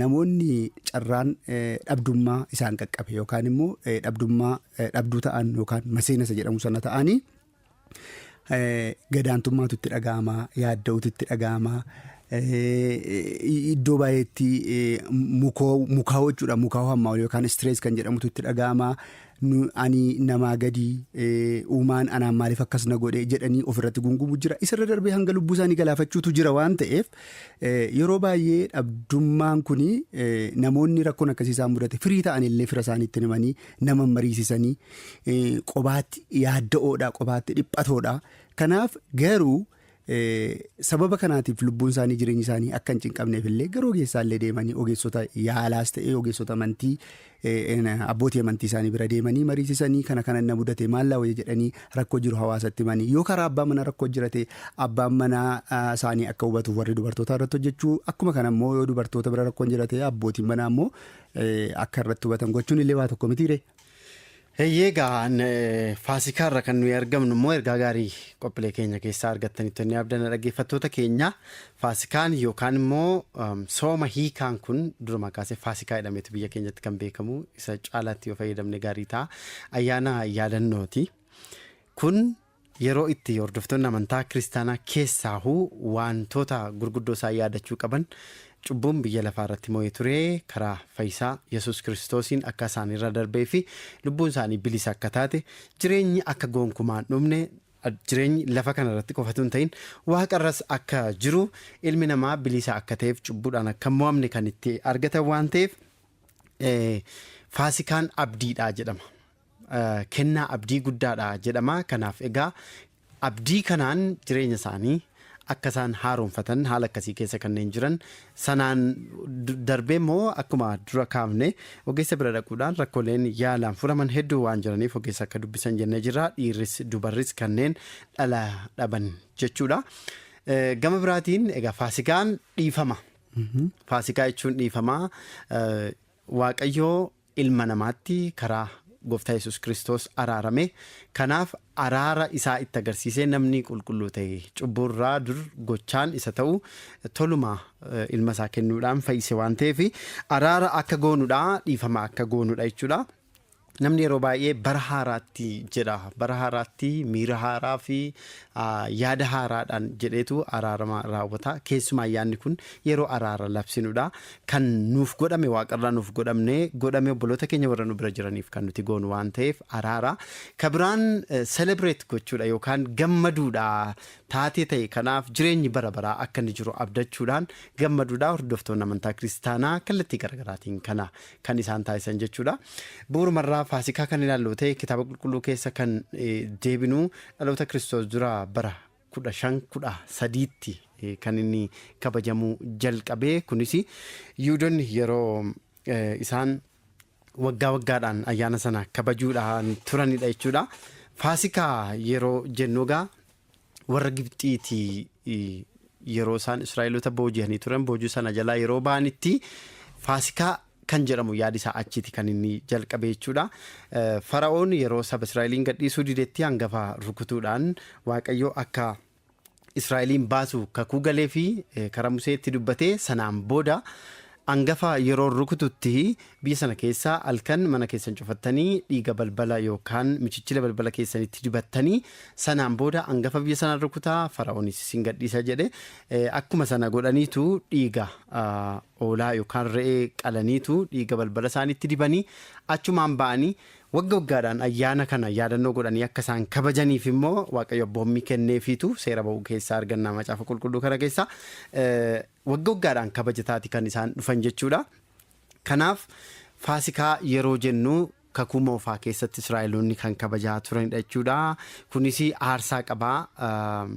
namoonni carraan dhabdummaa isaan qaqqabe yookaan immoo dhabdummaa dhabduu ta'an yookaan maseenasa jedhamu sana ta'anii, gadaantummaatu itti dhaga'ama, yaadda'utu itti dhaga'ama. Iddoo baay'eetti mukaa'uu jechuudha. Mukaa'uu hammaa olii yookaan stress kan jedhamutu itti dhaga'ama. Ani namaa gadi, uumaan anaan maaliif akkas na godhe jedhanii ofirratti gungumu jira. Isarra darbee hanga lubbuu isaanii galaafachuutu jira waan ta'eef, yeroo baay'ee dhabdummaan kuni namoonni rakkoon akkasii isaan mudate firii ta'an illee fira isaaniitti himanii nama mariisisanii qobaatti yaadda'oodha, qobaatti dhiphatoodha. Kanaaf garuu Sababa kanaatiif lubbuun isaanii, jireenyi isaanii akka hin cinqabneef illee gara ogeessaa illee deemanii, ogeessota yaalaas ta'ee ogeessota amantii, abbootii amantii isaanii bira deemanii mariisisanii, kana kana na mudate, maal laa wayya jedhanii rakkoo jiru hawaasatti himanii, yoo karaa abbaa manaa rakkoo jirate abbaan manaa isaanii akka hubatuuf warri dubartoota irratti hojjechuu, akkuma kana immoo yoo dubartoota bira rakkoon jirate abbootiin manaa immoo akka irratti hubatan gochuun illee waa tokko mitiire. Eeyyee, egaa faasikaarra kan nuyi argamnu immoo ergaa gaarii qophiilee keenya keessaa argattanitti inni abdanna, dhaggeeffattoota keenya. Faasikaan yookaan immoo sooma hiikaan kun duruma kaasee faasikaa jedhameetu biyya keenyatti kan beekamu, isa caalaatti yoo fayyadamne gaarii ta'a. Ayyaana yaadannooti. Kun yeroo itti hordoftoonni amantaa kiristaanaa keessaahuu wantoota gurguddoo isaan yaadachuu qaban, cubbuun biyya lafaa irratti mo'ee ture karaa fayyisaa Yesus Kiristoosiin akka isaan irra darbee fi lubbuun isaanii bilisa akka taate, jireenyi akka gonkumaan dhumne, jireenyi lafa kana irratti qofatu hin ta'in waaqarras akka jiru, ilmi namaa bilisa akka ta'eef, cubbuudhaan akka hin mo'amne kan itti argatan waan ta'eef, faasikaan abdiidha jedhama. Kennaa abdii guddaadha jedhama. Kanaaf egaa abdii kanaan jireenya isaanii akka isaan haaromfatan, haala akkasii keessa kanneen jiran sanaan darbee immoo akkuma dura kaafne ogeessa bira dhaquudhaan rakkooleen yaalaan furaman hedduu waan jiraniif ogeessa akka dubbisan jennee jirra. Dhiirris dubarris kanneen dhala dhaban jechuudha. Gama biraatiin egaa faasikaan dhiifama. Faasikaa jechuun dhiifama. Waaqayyoo ilma namaatti karaa gooftaa Yesus Kiristoos araarame. Kanaaf araara isaa itti agarsiisee namni qulqulluu ta'e cubburraa dur gochaan isa ta'u toluma ilma isaa kennuudhaan fayyise waan ta'eef, araara akka goonuudha, dhiifama akka goonuudha jechuudha. Namni yeroo baay'ee bara haaraatti jedha. Bara haaraatti miira haaraa fi yaada haaraadhaan jedheetu araarama raawwata. Keessumaa ayyaanni kun yeroo araara labsinudha. Kan nuuf godhame, waaqarraa nuuf godhamne, godhame obboloota keenya warra nu bira jiraniif kan nuti goonu waan ta'eef araara. Ka biraan celebrate gochuudha yookaan gammaduudha. Taatee ta'e kanaaf jireenyi bara baraa akka inni jiru abdachuudhaan gammaduudha. Hordoftoonni amantaa kiristaanaa kallattii garaagaraatiin kana kan isaan taasisan jechuudha. Bu'uurumarraa faasikaa kan ilaallu ta'e, kitaaba qulqulluu keessa kan deebinu, dhaloota Kiristoos dura bara 1513tti kan inni kabajamuu jalqabee. Kunis Yihudoonni yeroo isaan waggaa waggaadhaan ayyaana sana kabajuudhaan turanidha jechuudha. Faasikaa yeroo jennu egaa warra Gibxiitii yeroo isaan Israa'eloota booji'anii turan, boojuu sana jalaa yeroo ba'anitti faasikaa kan jedhamu yaadi isaa achiiti kan inni jalqabe jechuudha. Fara'oon yeroo saba Israa'eliin gadhiisuu didetti hangafa rukutuudhaan Waaqayyo akka Israa'eliin baasu kakuu galee fi karaa Museetti dubbatee, sanaan booda hangafa yeroo rukututti biyya sana keessa halkan mana keessan cufattanii dhiiga balbala yookaan michichila balbala keessanitti dibattanii, sanaan booda hangafa biyya sana rukutaa, fara'oonis isin gadhiisa jedhe. Akkuma sana godhaniitu dhiiga hoolaa yookaan re'ee qalaniitu dhiiga balbala isaaniitti dibanii achumaan ba'anii, wagga waggaadhaan ayyaana kana yaadannoo godhanii akka isaan kabajaniif immoo Waaqayyo abboommii kenneefiitu seera ba'uu keessaa arganna, macaafa qulqulluu kana keessaa wagga waggaadhaan kabajataati kan isaan dhufan jechuudha. Kanaaf faasikaa yeroo jennu kakuu moofaa keessatti Israa'eloonni kan kabajaa turanidha jechuudha. Kunis aarsaa qabaa.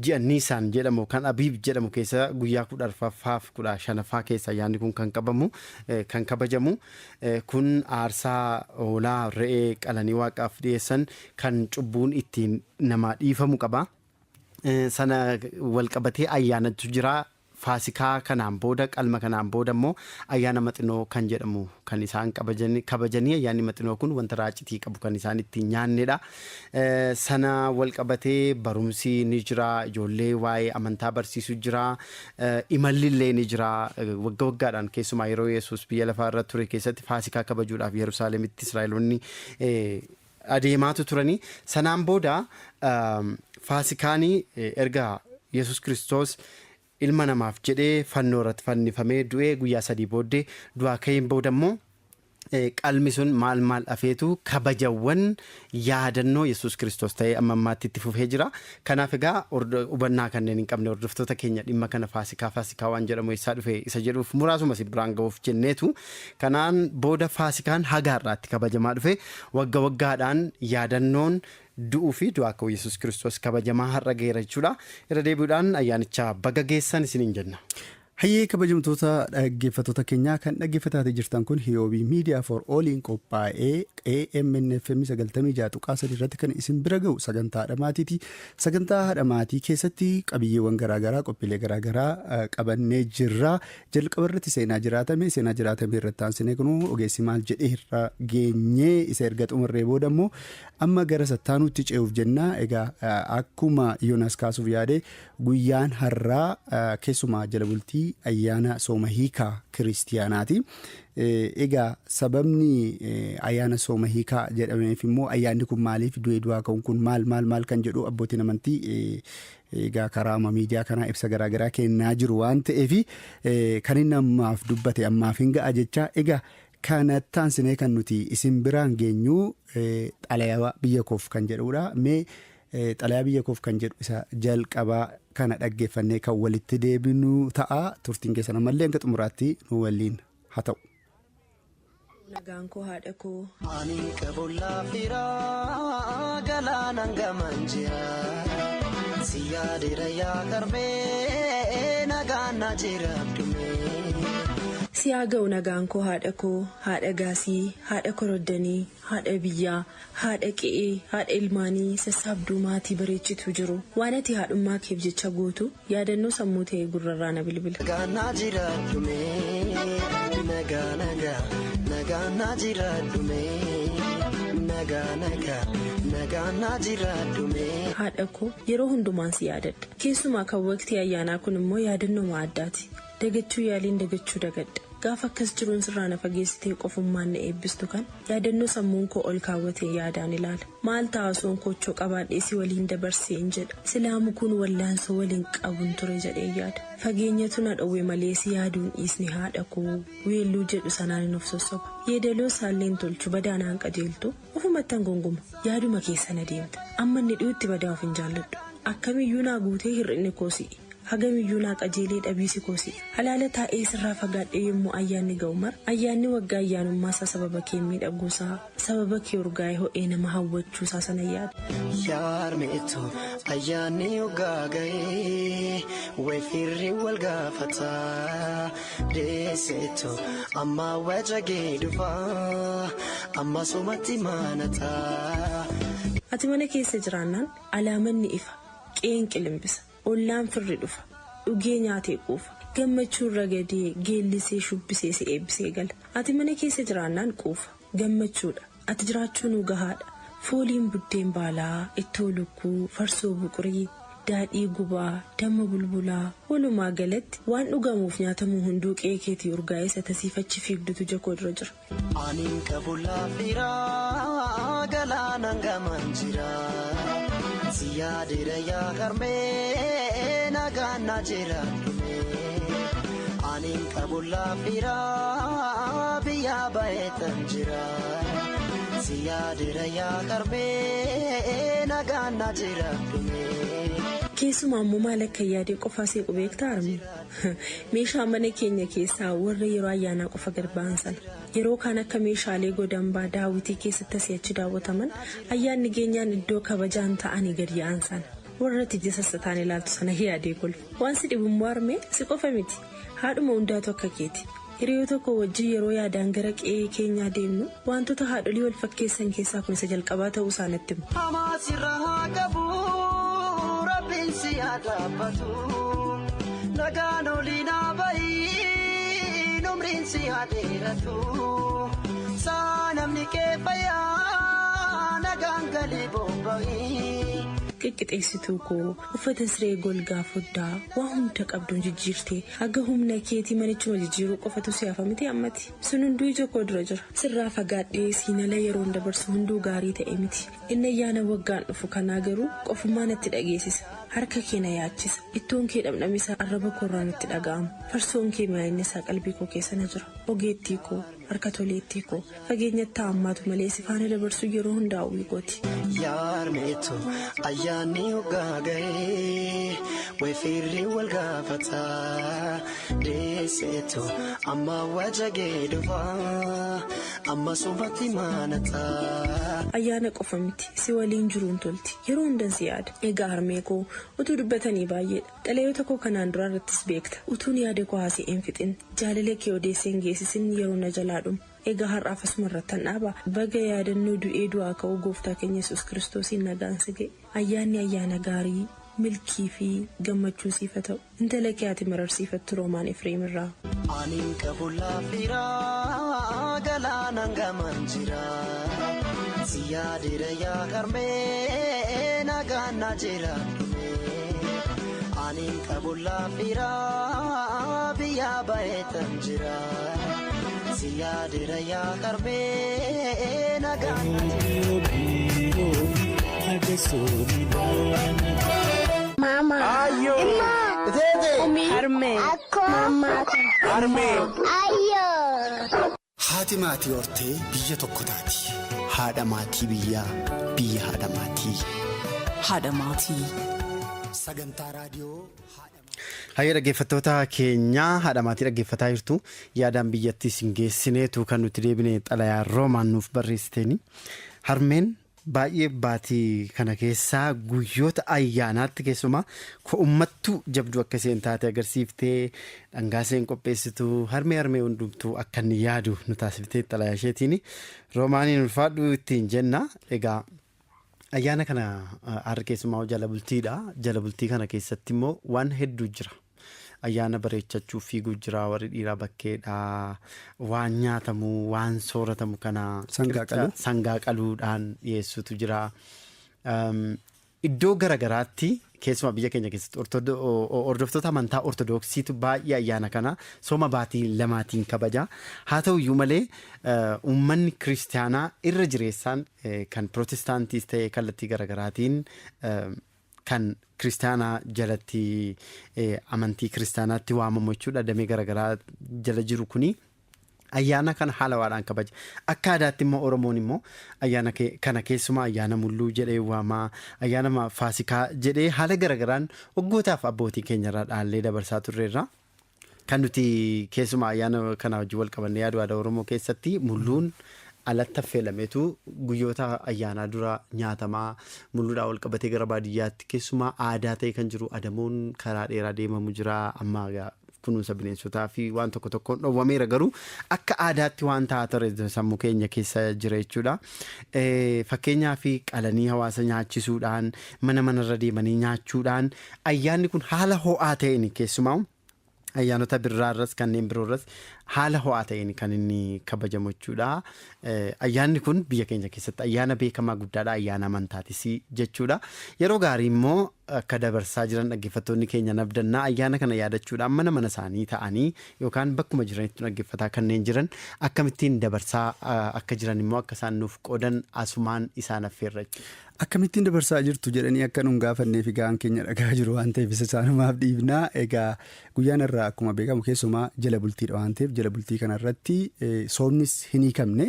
Ji'a Niisaan jedhamu kan Abiib jedhamu keessa guyyaa 14ffaaf 15ffaa keessa ayyaanni kun kan qabamu, kan kabajamu. Kun aarsaa hoolaa, re'ee qalanii waaqaaf dhiyeessan kan cubbuun ittiin namaa dhiifamu qaba. Sana walqabatee ayyaanatu jira. Faasikaa kanaan booda, qalma kanaan booda immoo ayyaana maxinoo kan jedhamu kan isaan kabajanii, ayyaanni maxinoo kun wanta raacitii qabu kan isaan ittiin nyaannedha. Sana walqabatee barumsi ni jira, ijoollee waa'ee amantaa barsiisu jira, imalli illee ni jira. Wagga waggaadhaan keessumaa yeroo Yesuus biyya lafaa irra ture keessatti faasikaa kabajuudhaaf Yerusaalemitti Israa'eloonni adeemaatu turanii. Sanaan booda faasikaanii erga Yesuus Kiristoos ilma namaaf jedhee fannoo irratti fannifamee du'ee, guyyaa 3 booddee du'aa ka'een booda immoo qalmi sun maal maal afeetu kabajawwan yaadannoo Yesuus Kiristoos ta'ee amma ammaatti itti fufee jira. Kanaaf egaa hubannaa kanneen hin qabne hordoftoota keenya, dhimma kana faasikaa faasikaa waan jedhamu eessaa dhufe isa jedhuuf muraasuma si biraan ga'uuf jenneetu. Kanaan booda faasikaan haga har'aatti kabajamaa dhufe, wagga waggaadhaan yaadannoon Du'uu fi du'aa ka'uu Yesuus Kiristoos kabajamaa har'a ga'eera jechuudha. Irra deebi'uudhaan ayyaanicha baga geessan isiniin jenna. Hayyee, kabajamtoota dhaggeeffattoota keenyaa, kan dhaggeeffataa jirtan kun Hiyoobii Media for Alliin qophaa'ee AMN FM 96.3 irratti kan isin bira ga'u sagantaa haadha maatiiti. Sagantaa haadha maatii keessatti qabiyyeewwan garaagaraa, qophiilee garaagaraa qabannee jirra. Jalqaba irratti seenaa jiraatame irratti aansinee kunuu ogeessi maal jedhee irra geenyee isa erga xumurree booda immoo amma gara sattaanuutti ce'uuf jenna. Egaa akkuma Yoonaas kaasuuf yaade, guyyaan har'aa keessumaa jala bultii ayyaana sooma hiikaa kiristiyaanaati. Egaa sababni ayyaana sooma hiikaa jedhameef immoo ayyaanni kun maaliif, du'ee du'aa ka'uun kun maal maal maal kan jedhu abbootiin amantii egaa karaa miidiyaa kanaa ibsa garaagaraa kennaa jiru waan ta'eef, kan inni ammaaf dubbate ammaaf hin ga'a jecha. Egaa kanatti aansinee kan nuti isin biraan geenyu xalayaa biyya koof kan jedhudha. Mee xalayaa biyya koof kan jedhu isa jalqabaa kana dhaggeeffannee kan walitti deebinu ta'a. Turtiin keessan ammallee hanga xumuraatti nu waliin haa ta'u. Nagaan koo, haadha koo. Ani qabullaa firaa galaanaan gamaan jira. Si yaadera yaa karbee, nagaan na jiraadhume. Si haa ga'u nagaan koo, haadha koo, haadha gaasii, haadha koroddanii, haadha biyyaa, haadha qe'ee, haadha ilmaanii, sassaabduu maatii bareechitu jiru. Waan ati haadhummaa keef jecha gootu yaadannoo sammuu ta'e gurrarraa na bilbila. Nagaan na jiraadhume, nagaa nagaa, nagaan na jiraadhume, nagaa nagaa, nagaan na jiraadhume. Haadha koo, yeroo hundumaan si yaadadha. Keessumaa kan waqtii ayyaanaa kun immoo yaadannoo addaati. Dagachuu yaaliin dagachuu dagadha. Gaafa akkas jiruun sirraa na fageessitee qofummaan na eebbistu kan yaadannoo sammuun koo ol kaawwatee yaadaan ilaala. Maal ta'a osoon koochoo qabaadhee si waliin dabarsee hin jedha. Silaa mukuun wallaansoo waliin qabuun ture jedhee yaada. Fageenyatu na dhowwe malee si yaaduun dhiisne, haadha koo, weelluu jedhu sanaan hin of sossoba. Yeedaloo isaalleen tolchu badaanaan qajeeltu ofumattan gonguma. Yaaduma keessa na deemta. Amma inni dhiyootti badaa of hin jaalladhu. Akkamiyyuu naa guutee hir'inni koo si'i. Hagamiyyuu naa qajeelee dhabiisi koo si'i. Halaala taa'ee sirraa fagaadhee yommuu ayyaanni ga'u mara, ayyaanni waggaa ayyaanummaa isaa sababa kee miidhaguusaa, sababa kee urgaa'ee ho'ee nama hawwachuusaa sana yaada. Yaarmeetu ayyaanni hoggaa ga'ee weefirri wal gaafataa, deesseetu amma wajjagee dhufaa, amma sumatti maanataa. Ati mana keessa jiraannaan alaamanni ifa, qe'een qilimbisa, ollaan firri dhufa, dhugee nyaatee quufa, gammachuu irra gadee geellisee shubbisee si eebbisee gala. Ati mana keessa jiraannaan quufa, gammachuudha. Ati jiraachuu nu gahaadha. Fooliin buddeen baalaa, ittoo lukkuu, farsoo buqurii, daadhii gubaa, damma bulbulaa, walumaa galatti waan dhugamuuf nyaatamuu hunduu qe'ee keetii urgaa'ee isa tasiifachi fiigdutu jakoo dura jira. Ani qabu laafiraa galaanaan gamaan jira. Si yaadeera yaa harmee, nagaan na jiraadhume. Ani qabu laafiraa biyya baay'eetan jira. Si yaadeera yaa harmee, nagaan na jiraadhume. Keessumaa immoo maal akka yaadee qofaa seequ beektaa, harmee? Meeshaa mana keenya keessaa warra yeroo ayyaanaa qofa gad ba'an sana. Yeroo kaan akka meeshaalee godambaa daawwitii keessatti asii achi daawwataman, ayyaanni geenyaan iddoo kabajaan ta'anii gad yaa'an sana. Warra ija sassataan ilaaltu sana yaadee kolfa. Waan si dhibu immoo, harmee, si qofa miti. Haadhuma hundaatu akka keeti. Hiriyoota koo wajjin yeroo yaadaan gara qe'ee keenyaa deemnu wantoota haadholii wal fakkeessan keessaa kun isa jalqabaa ta'uu isaa natti himu. Hamaa sirra haa qabu, rabbiin si haa dhaabbatu, nagaan olii naa bahi, umriin si haa dheeratu, saa namni kee fayyaa, nagaan galii bobba'ii. Qiqqixeessituu koo, uffata siree golgaa foddaa waa hunda qabduun jijjiirtee haga humna keetii manichuma jijjiiruu qofatu si hafa miti ammati. Sun hunduu ija koo dura jira. Sirraa fagaadhee siinala yeroon dabarsu hunduu gaarii ta'e miti. Inni ayyaana waggaan dhufu kanaa garuu qofummaa natti dhageessisa. Harka kee na yaachisa. Ittoon kee dhamdhamisa arraba koorraan itti dhaga'ama. Farsoon kee mi'aayinni isaa qalbii koo keessa na jira. Ogeettii koo, harka toleettii koo, fageenyatti hammaatu malee si faana dabarsuu yeroo hundaa hawwii kooti. Yaarmeetu ayyaanni hoggaa ga'ee wayfiirri wal gaafataa deesseetu amma wajjagee dhufaa amma sumatti maanataa. Ayyaana qofa miti si waliin jiruun tolti yeroo hundan si yaada. Egaa harmee koo utuu dubbatanii baay'eedha. Xalayoota koo kanaan duraa irrattis beekta. Utuun yaada koo haasa'een fixin jaalala kee odeesseen geessisin yeroo na jalaa dhumu. Egaa har'aaf asuma irrattan dhaaba. Baga yaadannoo du'ee du'aa ka'uu gooftaa keenya Yesuus kiristoosiin nagaan si ga'e. Ayyaanni ayyaana gaarii milkii fi gammachuu siif haa ta'u. Intala kee ati mararsiifattu Roomaan Efreem irraa. Ani qabu laafiraa galaanaan gamaan jira. Si yaadira yaa harmee nagaan na jira. Ani qabu laafiraa biyya baay'eetan jira. Si yaadira yaa harmee nagaan na jira. Mama. Ayyoo. Imma. Teete. Umi. Akkoo. Mama. Harmee. Ayyoo. Haati maatii hortee biyya tokko taati. Haadha maatii biyyaa biyya haadha maatii. Haadha maatii. Sagantaa raadiyoo. Hayyee dhaggeeffattoota keenyaa haadha maatii dhaggeeffataa jirtu yaadaan biyyattii isin geessineetu kan nuti deebine xalayaa Roomaan nuuf barreessiteeni. Harmeen baay'ee baatii kana keessaa guyyoota ayyaanaatti keessumaa ko'ummattuu jabduu akka isheen taate agarsiiftee dhangaa isheen qopheessitu harmee harmee hundumtuu akka inni yaadu nu taasiftee xalayaa isheetiin Roomaaniin ulfaadhu ittiin jenna. Egaa ayyaana kana har'a keessumaa jala bultiidha. Jala bultii kana keessatti immoo waan hedduu jira. Ayyaana bareechachuuf fiiguu jira warri dhiiraa bakkeedha. Waan nyaatamu waan sooratamu kana Sangaa qaluu. sangaa qaluudhaan dhiyeessutu jira. Iddoo garagaraatti keessumaa biyya keenya keessatti hordoftoota amantaa ortodoksiitu baay'ee ayyaana kana sooma baatii lamaatiin kabaja. Haa ta'u iyyuu malee uummanni kiristaanaa irra jireessaan kan pirootestaantiis ta'e kallattii garagaraatiin kan kiristaanaa jalatti amantii kiristaanaatti waamamu jechuudha. Damee garagaraa jala jiru kuni ayyaana kana haala waadhaan kabaja. Akka aadaatti immoo Oromoon immoo ayyaana kana keessumaa ayyaana mulluu jedhee waamaa, ayyaana faasikaa jedhee haala garagaraan waggootaaf abbootii keenyarraa dhaallee dabarsaa turreerra. Kan nuti keessumaa ayyaana kana wajjin wal qabannee yaadu aadaa Oromoo keessatti mulluun alatti affeelameetu guyyoota ayyaanaa dura nyaatamaa mulluudhaan wal qabatee gara baadiyyaatti keessumaa aadaa ta'e kan jiru adamoon karaa dheeraa deemamu jira amma kunuunsa bineensotaa fi waan tokko tokkoon dhowwameera garuu akka aadaatti waan ta'aa ture sammuu keenya keessa jira jechuudha. Fakkeenyaa fi qalanii hawaasa nyaachisuudhaan mana manarra deemanii nyaachuudhaan ayyaanni kun haala ho'aa ta'een keessumaa ayyaanota birraarras kanneen biroorras haala ho'aa ta'een kan inni kabajamu jechuudha. Ayyaanni kun biyya keenya keessatti ayyaana beekamaa guddaadha. Ayyaana amantaatis jechuudha. Yeroo gaarii immoo akka dabarsaa jiran dhaggeeffattoonni keenya nabdannaa ayyaana kana yaadachuudhaan mana mana isaanii ta'anii yookaan bakkuma jiranitti dhaggeeffataa kanneen jiran akkamittiin dabarsaa akka jiran immoo akka isaan nuuf qoodan asumaan isaan affeerra jechuudha. Akkamittiin dabarsaa jirtu jedhanii akka nuun gaafanneef egaa keenya dhagaa jiru waan ta'eef isa isaanumaaf dhiibnaa. Egaa guyyaan irraa akkuma beekamu keessumaa jala bultiidha waan ta'eef jala bultii kanarratti soomnis hin hiikamne.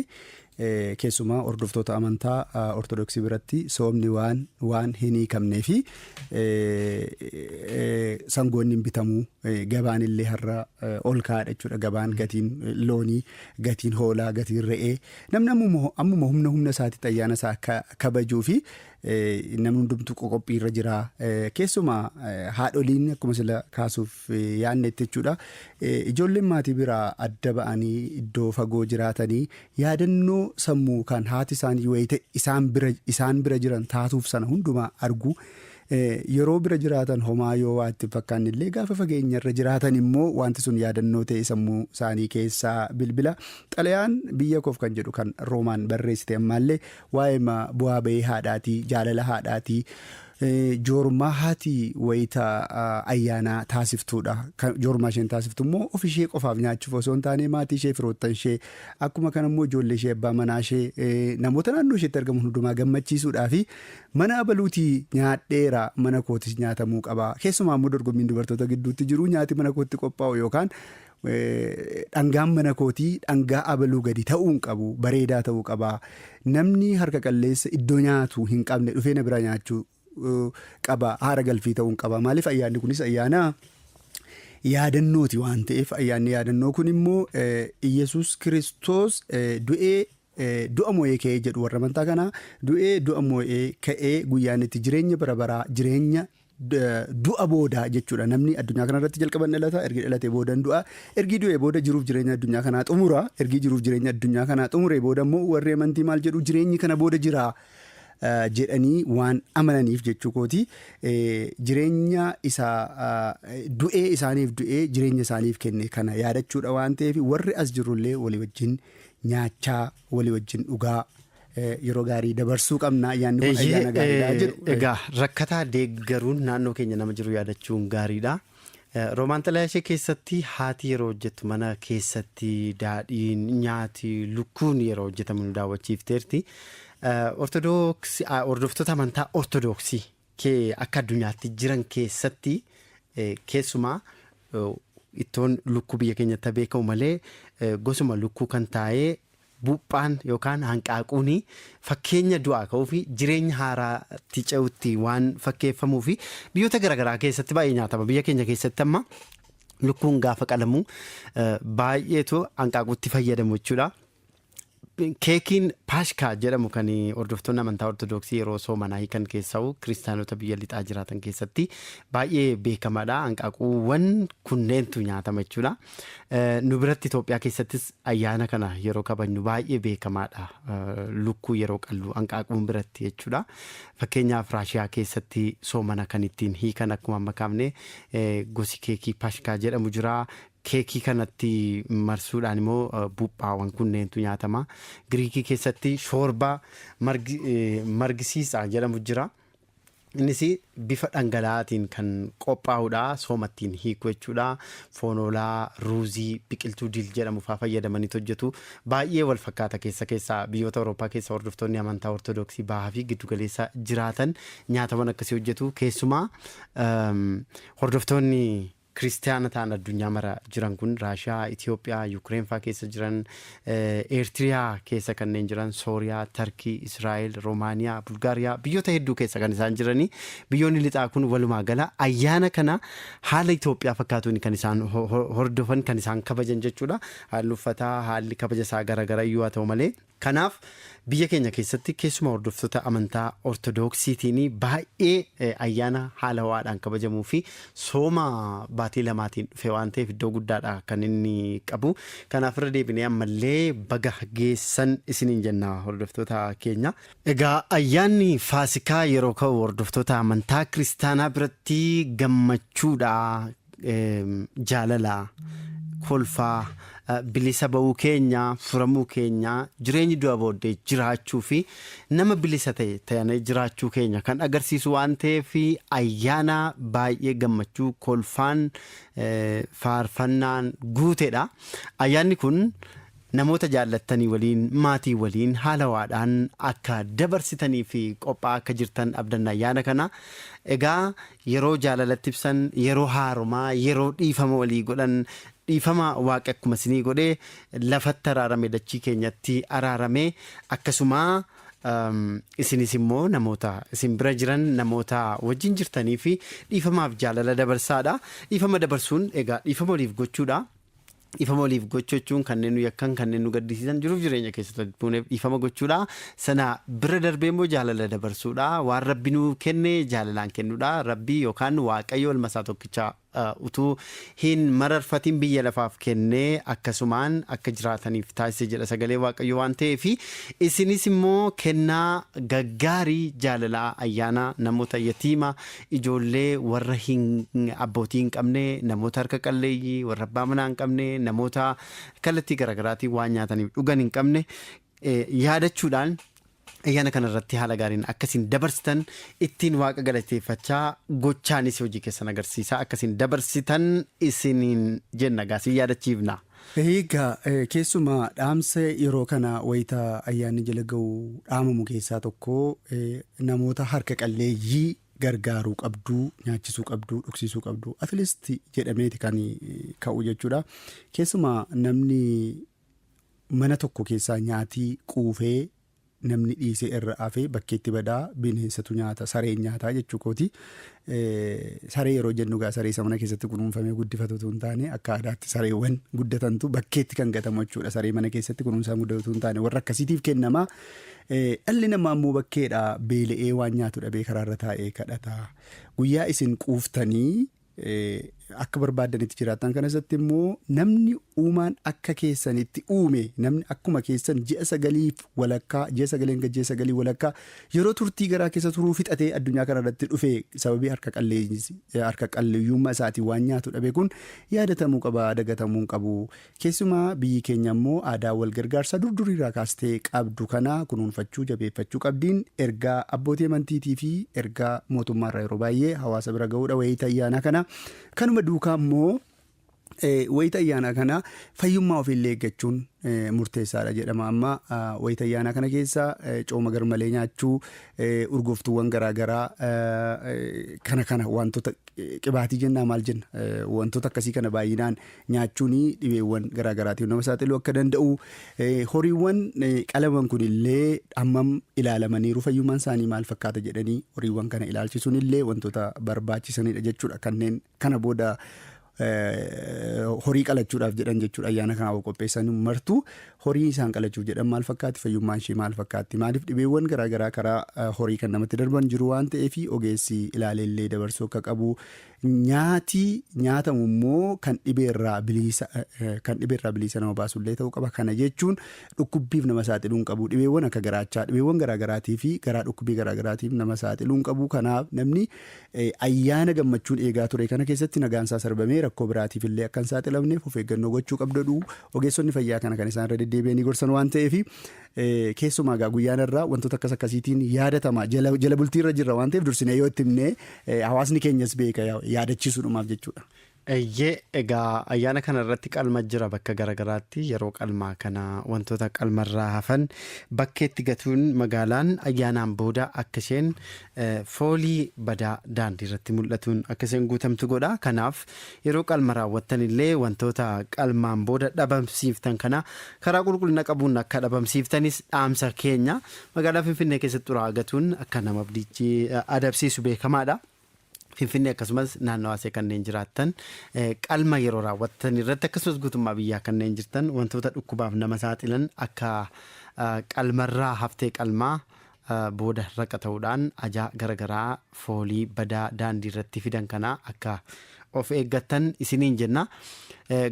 Keessumaa hordoftoota amantaa ortodoksii biratti soomni waan hin hiikamnee fi sangoonni hin bitamuu gabaan illee har'a ol ka'aadha jechuudha. Gabaan gatiin loonii, gatiin hoolaa, gatiin re'ee namni ammuma humna humna isaatiitti ayyaana isaa akka kabajuu fi namni hundumtuu qophii irra jira. Keessumaa haadholiin akkuma sila kaasuuf yaadnetti jechuudha. Ijoolleen maatii biraa adda ba'anii iddoo fagoo jiraatanii yaadannoo sammuu kan haati isaanii wayite isaan bira jiran taatuuf sana hundumaa argu. Yeroo bira jiraatan homaa yoo waa itti fakkaanne illee gaafa fageenyarra jiraatan immoo wanti sun yaadannoo ta'e sammuu isaanii keessaa bilbila. Xalayaan biyya koof kan jedhu kan Roomaan barreessite ammaallee waa'ee bu'aa bahii haadhaatii jaalala haadhaatii Joormaa haati wayita ayyaanaa taasiftuudha. Joormaa isheen taasiftu immoo of ishee qofaaf nyaachuuf osoo hin taane maatii ishee, firoottan ishee, akkuma kana immoo ijoollee ishee, abbaa manaa ishee, namoota naannoo isheetti argamu hundumaa gammachiisuudhaa fi mana abaluutii nyaadheera, mana kootis nyaatamuu qaba. Keessumaa immoo dorgommiin dubartoota gidduutti jiru nyaati mana kootti qophaa'u yookaan dhangaan mana kootii dhangaa abaluu gadi ta'uu hin qabu, bareedaa ta'uu qaba. Namni harka qalleessa iddoo nyaatu hin qabne dhufee na biraa nyaachuu qaba, haara galfii ta'uu hin qaba. Maaliif? Ayyaanni kunis ayyaana yaadannooti waan ta'eef, ayyaanni yaadannoo kun immoo Iyyasuus Kiristoos du'ee du'a moo'ee ka'ee jedhu warra amantaa kanaa. Du'ee du'a moo'ee ka'ee guyyaan itti jireenya bara baraa, jireenya du'a boodaa jechuudha. Namni addunyaa kanarratti jalqaban dhalata, ergi dhalatee boodan du'a, ergi du'ee booda jiruuf jireenya addunyaa kanaa xumura. Ergi jiruuf jireenya addunyaa kanaa xumuree booda immoo warri amantii maal jedhu? Jireenyi kana booda jira jedhanii waan amananiif jechuu kooti. Jireenya isa du'ee isaaniif du'ee jireenya isaaniif kenne kana yaadachuudha waan ta'eef, warri as jirrullee walii wajjin nyaachaa, walii wajjin dhugaa, yeroo gaarii dabarsuu qabna. Ayyaanni kun ayyaana gaariidha jedhu. Egaa rakkataa deeggaruun, naannoo keenya nama jiru yaadachuun gaariidha. Roomaan xalayaa ishee keessatti haati yeroo hojjettu mana keessatti daadhiin, nyaati lukkuun yeroo hojjetamu nu daawwachiifteerti. Ortodoksii, hordoftoota amantaa Ortodoksii akka addunyaatti jiran keessatti keessumaa ittoon lukkuu biyya keenyatti beekamu malee gosuma lukkuu kan taa'ee buphaan yookaan hanqaaquun fakkeenya du'aa ka'uu fi jireenya haaraatti ce'utti waan fakkeeffamuu fi biyyoota garaagaraa keessatti baay'ee nyaatama. Biyya keenya keessatti amma lukkuun gaafa qalamu baay'eetu hanqaaquutti fayyadamu jechuudha. Keekiin paashkaa jedhamu kan hordoftoonni amantaa Ortodoksii yeroo soomanaa hiikan keessa'u kiristaanota biyya lixaa jiraatan keessatti baay'ee beekamaadha. Hanqaaquuwwan kunneentu nyaatama jechuudha. Nu biratti Itoophiyaa keessattis ayyaana kana yeroo kabajnu baay'ee beekamaadha. Lukkuu yeroo qallu hanqaaquun biratti jechuudha. Fakkeenyaaf, Raashiyaa keessatti soomana kan ittiin hiikan akkuma amma kaafne gosi keekii paashkaa jedhamu jira. Keekii kanatti marsuudhaan immoo buphaawwan kunneentu nyaatama. Giriikii keessatti shoorbaa margisiisaa jedhamu jira. Innis bifa dhangala'aatiin kan qophaa'udha. Sooma ittiin hiiku jechuudha. Foon hoolaa, ruuzii, biqiltuu dill jedhamu fa'aa fayyadamaniitu hojjetu. Baay'ee wal fakkaata keessa keessaa. Biyyoota Awurooppaa keessa hordoftoonni amantaa Ortodoksii bahaa fi giddugaleessa jiraatan nyaatawwan akkasii hojjetu. Keessumaa hordoftoonni kiristiyaana ta'an addunyaa mara jiran kun Raashiyaa, Itoophiyaa, Yukireen fa'aa keessa jiran, Eertiriyaa keessa kanneen jiran, Sooriyaa, Tarkii, Israa'el, Roomaaniyaa, Bulgaariyaa, biyyoota hedduu keessa kan isaan jiranii, biyyoonni lixaa kun walumaa gala ayyaana kana haala Itoophiyaa fakkaatuun kan isaan hordofan, kan isaan kabajan jechuudha. Haalli uffataa, haalli kabaja isaa garaagara iyyuu haa ta'u malee. Kanaaf biyya keenya keessatti keessumaa hordoftoota amantaa Ortodoksiitiin baay'ee ayyaana haala ho'aadhaan kabajamuu fi sooma baatii lamaatiin dhufe waan ta'eef iddoo guddaadha kan inni qabu. Kanaaf irra deebinee ammallee baga geessan isiniin jenna, hordoftoota keenya. Egaa ayyaanni Faasikaa yeroo ka'u hordoftoota amantaa kiristaanaa biratti gammachuudha, jaalala, kolfaa, bilisa ba'uu keenya, furamuu keenya, jireenyi du'a booddee jiraachuu fi nama bilisa ta'e ta'anii jiraachuu keenya kan agarsiisu waan ta'eef, ayyaana baay'ee gammachuu, kolfaan, faarfannaan guuteedha. Ayyaanni kun namoota jaallattanii waliin, maatii waliin haala ho'aadhaan akka dabarsitanii fi qophaa'aa akka jirtan abdanna. Ayyaana kana egaa yeroo jaalalatti ibsan, yeroo haaromaa, yeroo dhiifama walii godhan, dhiifama Waaqa akkuma isinii godhee lafatti araarame, dachii keenyatti araarame, akkasuma isinis immoo namoota isin bira jiran, namoota wajjin jirtanii fi dhiifamaaf jaalala dabarsaadha. Dhiifama dabarsuun egaa dhiifama waliif gochuudha. Dhiifama waliif gochuu jechuun kanneen nu yakkan, kanneen nu gaddisiisan jiruuf jireenya keessatti walitti buuneef dhiifama gochuudha. Sana bira darbee immoo jaalala dabarsuudha. Waan Rabbi nuu kenne jaalalaan kennuudha. Rabbi yookaan Waaqayyo ilma isaa tokkicha utuu hin mararfatiin biyya lafaaf kennee akkasumaan akka jiraataniif taasise jedha sagalee Waaqayyo waan ta'eef, isinis immoo kennaa gaggaarii jaalalaa ayyaana namoota yatiima, ijoollee warra hin abbootii hin qabne, namoota harka qalleeyyii, warra abbaa manaa hin qabne, namoota kallattii garaagaraatiin waan nyaataniif dhugan hin qabne yaadachuudhaan Ayyaana kanarratti haala gaariin akkasiin dabarsitan, ittiin waaqa galateeffachaa, gochaanis hojii keessan agarsiisaa akkasiin dabarsitan isiniin jenna, gaasii yaadachiifna. Egaa keessumaa dhaamsa yeroo kana wayita ayyaanni jala ga'u dhaamamu keessaa tokko namoota harka qalleeyyii gargaaruu qabduu, nyaachisuu qabduu, dhugsiisuu qabduu at least jedhameeti kan ka'u jechuudha. Keessumaa namni mana tokko keessaa nyaatii quufee namni dhiisee irra hafee bakkeetti badaa, bineensatu nyaata, sareen nyaataa jechuu kooti. Saree yeroo jennu gaa saree isa mana keessatti kunuunfamee guddifatu hin taane, akka aadaatti sareewwan guddatantu bakkeetti kan gatamu jechuudha. Saree mana keessatti kunuunsaan guddatu hin taane warra akkasiitiif kennama. Dhalli namaa immoo bakkeedha beela'ee waan nyaatu dhabee karaarra taa'ee kadhata. Guyyaa isin quuftanii akka barbaadanitti jiraatan kana irratti immoo namni uumaan akka keessanitti uume, namni akkuma keessan ji'a 9f walakkaa, ji'a 9 ji'a 9 walakkaa yeroo turtii garaa keessa turuu fixatee addunyaa kana irratti dhufe, sababii harka qalleeyyummaa isaatiin waan nyaatu dhabe, kun yaadatamuu qaba, dagatamuu hin qabu. Keessumaa biyyi keenya immoo aadaa wal gargaarsaa durduriirraa kaastee qabdu kana kunuunfachuu, jabeeffachuu qabdiin ergaa abbootii amantiitii fi ergaa mootummaarraa yeroo baay'ee hawaasa bira ga'uudha wayita ayyaanaa kana. Kanuma duukaa immoo wayita ayyaanaa kana fayyummaa ofiillee eeggachuun murteessaadha jedhama. Amma wayita ayyaanaa kana keessa cooma garmalee nyaachuu, urgooftuuwwan garaagaraa kana wantoota qibaatii jennaa maal jenna, wantoota akkasii kana baay'inaan nyaachuun dhibeewwan garaagaraatiif nama saaxiluu akka danda'u, horiiwwan qalaman kunillee hammam ilaalamaniiru, fayyummaan isaanii maal fakkaata jedhanii horiiwwan kana ilaalchisuun illee wantoota barbaachisanidha jechuudha. Kanneen kana booda horii qalachuudhaaf jedhan jechuudha, ayyaana kanaaf qopheessan martuu horii isaan qalachuuf jedhan maal fakkaatti, fayyummaan ishee maal fakkaatti, maaliif dhibeewwan garaagaraa karaa horii kan namatti darban jiru waan ta'eef ogeessi ilaaleellee dabarsuu akka qabu, nyaati nyaatamu immoo kan dhibeerraa bilisa nama baasullee ta'uu qaba. Kana jechuun dhukkubbiif nama saaxiluu hin qabu. Dhibeewwan akka garaachaa, dhibeewwan garaagaraatii fi garaa dhukkubbii garaagaraatiif nama saaxiluu hin qabu. Kanaaf namni ayyaana gammachuun eegaa ture kana keessatti nagaan isaa sarbamee rakkoo biraatiif illee akka hin saaxilamneef of eeggannoo gochuu qabdodhu. Ogeessonni fayyaa kana kan isaan irra deddeebi'anii gorsan waan ta'eef, keessumaa egaa guyyaan irraa wantoota akkas akkasiitiin yaadatama. Jala bultii irra jirra waan ta'eef, dursinee yoo itti himnee hawaasni keenyas beeka, yaadachiisuudhumaaf jechuudha. Eeyyee, egaa ayyaana kana irratti qalma jira bakka garaagaraatti. Yeroo qalmaa kana wantoota qalmarraa hafan bakkeetti gatuun magaalaan ayyaanaan booda akka isheen foolii badaa daandii irratti mul'atuun akka isheen guutamtu godha. Kanaaf yeroo qalma raawwattan illee wantoota qalmaan booda dhabamsiiftan kana karaa qulqullina qabuun akka dhabamsiiftanis dhaamsa keenya. Magaalaa Finfinnee keessatti xuraa'aa gatuun akka nama abdichi adabsiisu beekamaadha. Finfinnee akkasumas naannoo asee kanneen jiraattan, qalma yeroo raawwattan irratti, akkasumas guutummaa biyyaa kanneen jirtan, wantoota dhukkubaaf nama saaxilan akka qalmarraa haftee qalmaa booda raqa ta'uudhaan ajaa garaagaraa foolii badaa daandii irratti fidan kana akka of eeggattan isiniin jenna.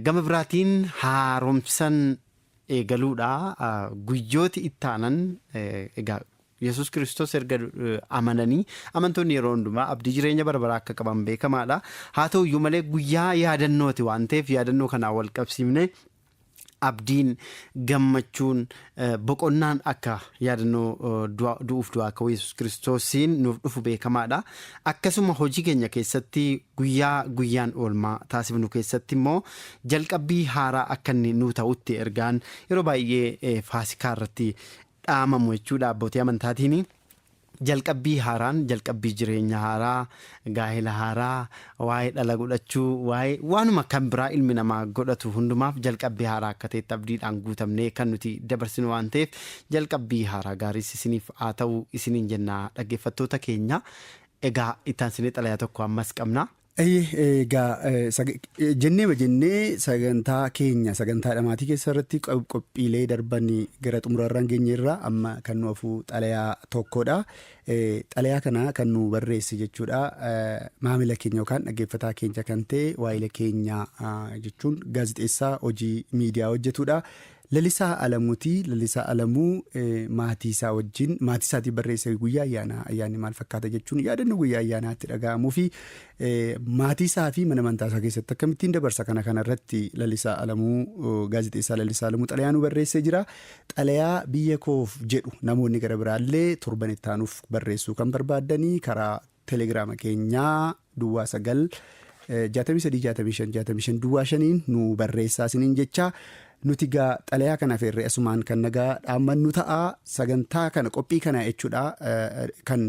Gama biraatiin haaromsan eegaluudha. Guyyooti ittaanan egaa Yesus Kiristoos erga amananii amantoonni yeroo hundumaa abdii jireenya bara baraa akka qaban beekamaadha. Haa ta'u iyyuu malee guyyaa yaadannooti waan ta'eef, yaadannoo kanaan wal qabsiifne abdiin, gammachuun, boqonnaan akka yaadannoo du'uuf du'aa ka'uu Yesus Kiristoosiin nuuf dhufu beekamaadha. Akkasuma hojii keenya keessatti guyyaa guyyaan oolmaa taasifnu keessatti immoo jalqabbii haaraa akka inni nuu ta'utti ergaan yeroo baay'ee faasikaa irratti dhaamamu jechuudha abbootii amantaatiin. Jalqabbii haaraan, jalqabbii jireenya haaraa, gaa'ela haaraa, waa'ee dhala godhachuu, waa'ee waanuma kan biraa ilmi namaa godhatu hundumaaf jalqabbii haaraa akka ta'etti abdiidhaan guutamnee kan nuti dabarsinu waan ta'eef, jalqabbii haaraa gaariis isiniif haa ta'u isiniin jenna, dhaggeeffattoota keenya. Egaa itti aansinee xalayaa tokko ammas qabna. Egaa jenneema jennee sagantaa keenya sagantaa dhamaatii keessa irratti qophiilee darban gara xumuraarraan geenye irraa amma kan nu hafu xalayaa tokkodha. Xalayaa kana kan nu barreesse jechuudha maamila keenya yookaan dhaggeeffataa keenya kan ta'e, waayila keenya jechuun gaazexeessaa hojii miidiyaa hojjetudha. Lalisaa Alamuuti. Lalisaa Alamuu maatii isaa wajjin maatii isaatii barreesse guyyaa ayyaanaa ayyaanni maal fakkaata jechuun yaadannoo guyyaa ayyaanaatti dhaga'amuu fi maatii isaa fi mana amantaa isaa keessatti akkamittiin dabarsa kana kanarratti Lalisaa Alamuu, gaazexeessaa Lalisaa Alamuu xalayaa nu barreessee jira. Xalayaa biyya koof jedhu namoonni gara biraallee torban itti aanuuf barreessuu kan barbaaddanii karaa telegiraama keenyaa 09 63 65 65 05n nu barreessaa isiniin jecha. Nuti gaa xalayaa kana feerree asumaan kan nagaa dhaammannu ta'a. Sagantaa kana, qophii kana jechuudha, kan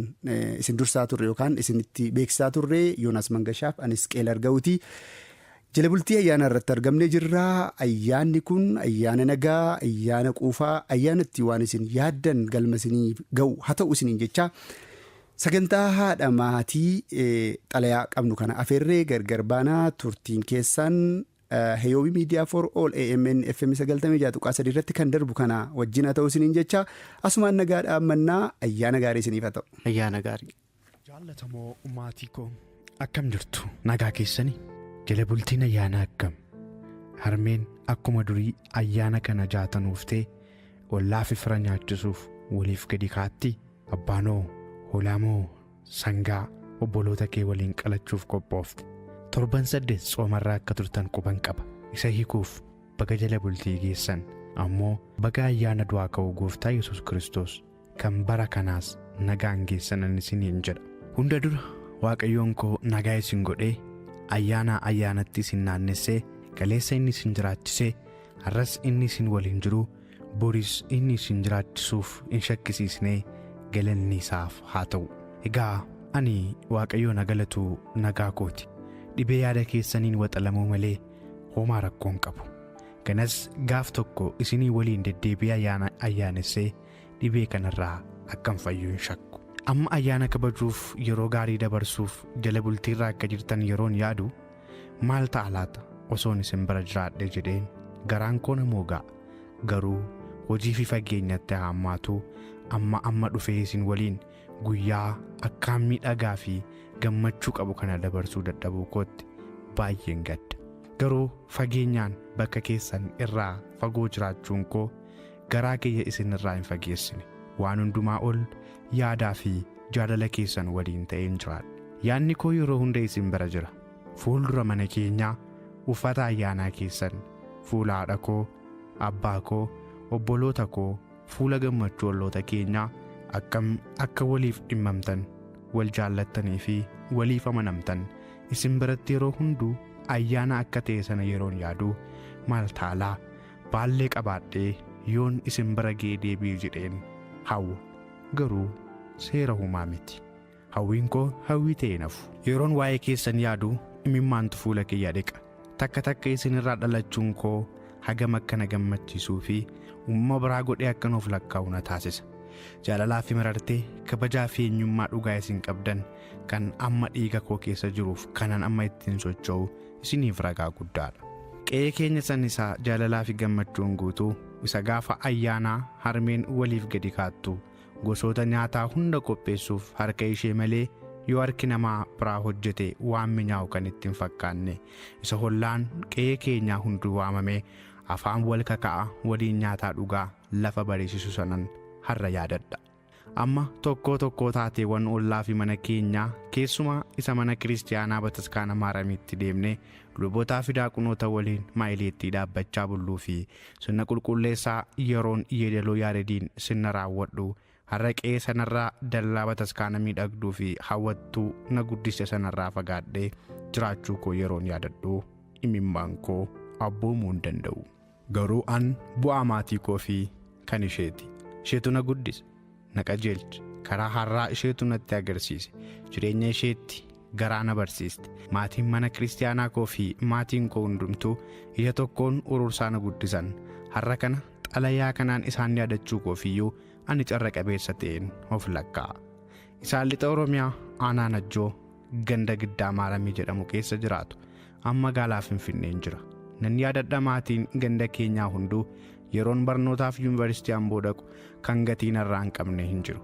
isin dursaa turre yookaan isinitti beeksisaa turre Yoonaas Mangashaaf anis Qeela Arga'uuti. Jala bultii ayyaana irratti argamnee jirra. Ayyaanni kun ayyaana nagaa, ayyaana quufaa, ayyaana itti waan isin yaaddan galma isinii ga'u haa ta'u isiniin jecha, sagantaa haadha maatii xalayaa qabnu kana afeerree gargar baanaa. Turtiin keessan Heyoobii Miidiyaa for All AMN FM 96.3 irratti kan darbu kana wajjin haa ta'u isiniin jecha, asumaan nagaa dhaammannaa. Ayyaana gaarii isiniif haa ta'u. Ayyaana gaarii. Jaallatamoo maatii koo, akkam jirtu? Nagaa keessanii? Jala bultiin ayyaana akkam? Harmeen akkuma durii ayyaana kana jaatanuuftee ollaa fi fira nyaachisuuf waliif gadi kaatti? Abbaanoo hoolaa moo sangaa obboloota kee waliin qalachuuf qophoofte? Torban 8 tsoomarraa akka turtan quban qaba. Isa hiikuuf baga jala bultii geessan. Ammoo baga ayyaana du'aa ka'uu gooftaa Yesuus Kiristoos kan bara kanaas nagaan geessanan isiniin jedha. Hunda dura Waaqayyoon koo nagaa isin godhee ayyaanaa ayyaanatti isin naannessee, kaleessa inni isin jiraachisee, har'as inni isin waliin jiru, boris inni isin jiraachisuuf hin shakkisiisnee galanni isaaf haa ta'u. Egaa ani Waaqayyoon galatu, nagaa kooti. Dhibee yaada keessaniin waxalamuu malee homaa rakkoon qabu. Kanas gaaf tokko isinii waliin deddeebi'ee ayyaana ayyaanessee dhibee kanarraa akkan fayyu hin shakku. Amma ayyaana kabajuuf, yeroo gaarii dabarsuuf jala bultiirra akka jirtan yeroon yaadu, maal ta'a laata osoon isin bira jiraadhe jedheen garaan koo na mooga'a. Garuu hojii fi fageenyatti haammaatu amma amma dhufee isin waliin guyyaa akkaan miidhagaa fi gammachuu qabu kana dabarsuu dadhabuu kootti baay'een gadda. Garuu fageenyaan bakka keessan irraa fagoo jiraachuun koo garaa kiyya isin irraa hin fageessine. Waan hundumaa ol yaadaa fi jaalala keessan waliin ta'een jiraadha. Yaadni koo yeroo hunda isin bira jira. Fuuldura mana keenyaa uffata ayyaanaa keessan, fuula haadha koo, abbaa koo, obboloota koo, fuula gammachuu olloota keenyaa, akkam akka waliif dhimmamtan, wal jaallattanii fi waliif amanamtan, isin biratti yeroo hunduu ayyaana akka ta'e sana yeroon yaadu, maal taalaa baallee qabaadhee yoon isin bira ga'ee deebi'e jedheen hawwa. Garuu seera humaa miti. Hawwiin koo hawwii ta'ee nafu. Yeroon waa'ee keessan yaadu imimmaantu fuula kiyya dhiqa. Takka takka isinirraa dhalachuun koo hagam akka na gammachiisuu fi uumama biraa godhee akka nuuf lakkaa'u na taasisa. Jaalalaa fi marartee, kabajaa fi eenyummaa dhugaa isin qabdan kan amma dhiiga koo keessa jiruuf kanan amma ittiin socho'u isiniif ragaa guddaadha. Qe'ee keenya san isaa jaalalaa fi gammachuun guutuu, isa gaafa ayyaanaa harmeen waliif gadi kaattu, gosoota nyaataa hunda qopheessuuf harka ishee malee yoo harki namaa biraa hojjete waan minyaa'u kan itti hin fakkaanne, isa hollaan qe'ee keenyaa hunduu waamamee afaan wal kaka'a waliin nyaataa dhugaa lafa bariisisu sanan har'a yaadadha. Amma tokkoo tokkoo taateewwan ollaa fi mana keenyaa, keessumaa isa mana kiristiyaanaa bataskaana Maaramiitti deemnee lubootaa fi daaqunoota waliin maayileettii dhaabbachaa bulluu fi sirna qulqulleessaa yeroon yeedaloo Yaarediin sirna raawwadhu, har'a qe'ee sanarraa, dallaa bataskaana miidhagduu fi hawwattuu na guddiste sanarraa fagaadhee jiraachuu koo yeroon yaadadhu imimmaan koo abboomuu hin danda'u. Garuu an bu'aa maatii koo fi kan isheeti. Isheetu na guddise, na qajeelche, karaa har'aa isheetu natti agarsiise, jireenya isheetti garaa na barsiiste. Maatiin mana kiristiyaanaa koo fi maatiin koo hundumtuu ija tokkoon urursaa na guddisan. Har'a kana xalayaa kanaan isaan yaadachuu koofiyyuu ani carra qabeessa ta'een of lakkaa'a. Isaan lixa Oromiyaa aanaa Najjoo ganda Giddaa Maaramii jedhamu keessa jiraatu. Amma magaalaa Finfinneen jira. Nan yaadadha, maatiin ganda keenyaa hunduu yeroon barnootaaf yuunivarsiitii Amboo dhaqu kan gatii narraa hin qabne hin jiru.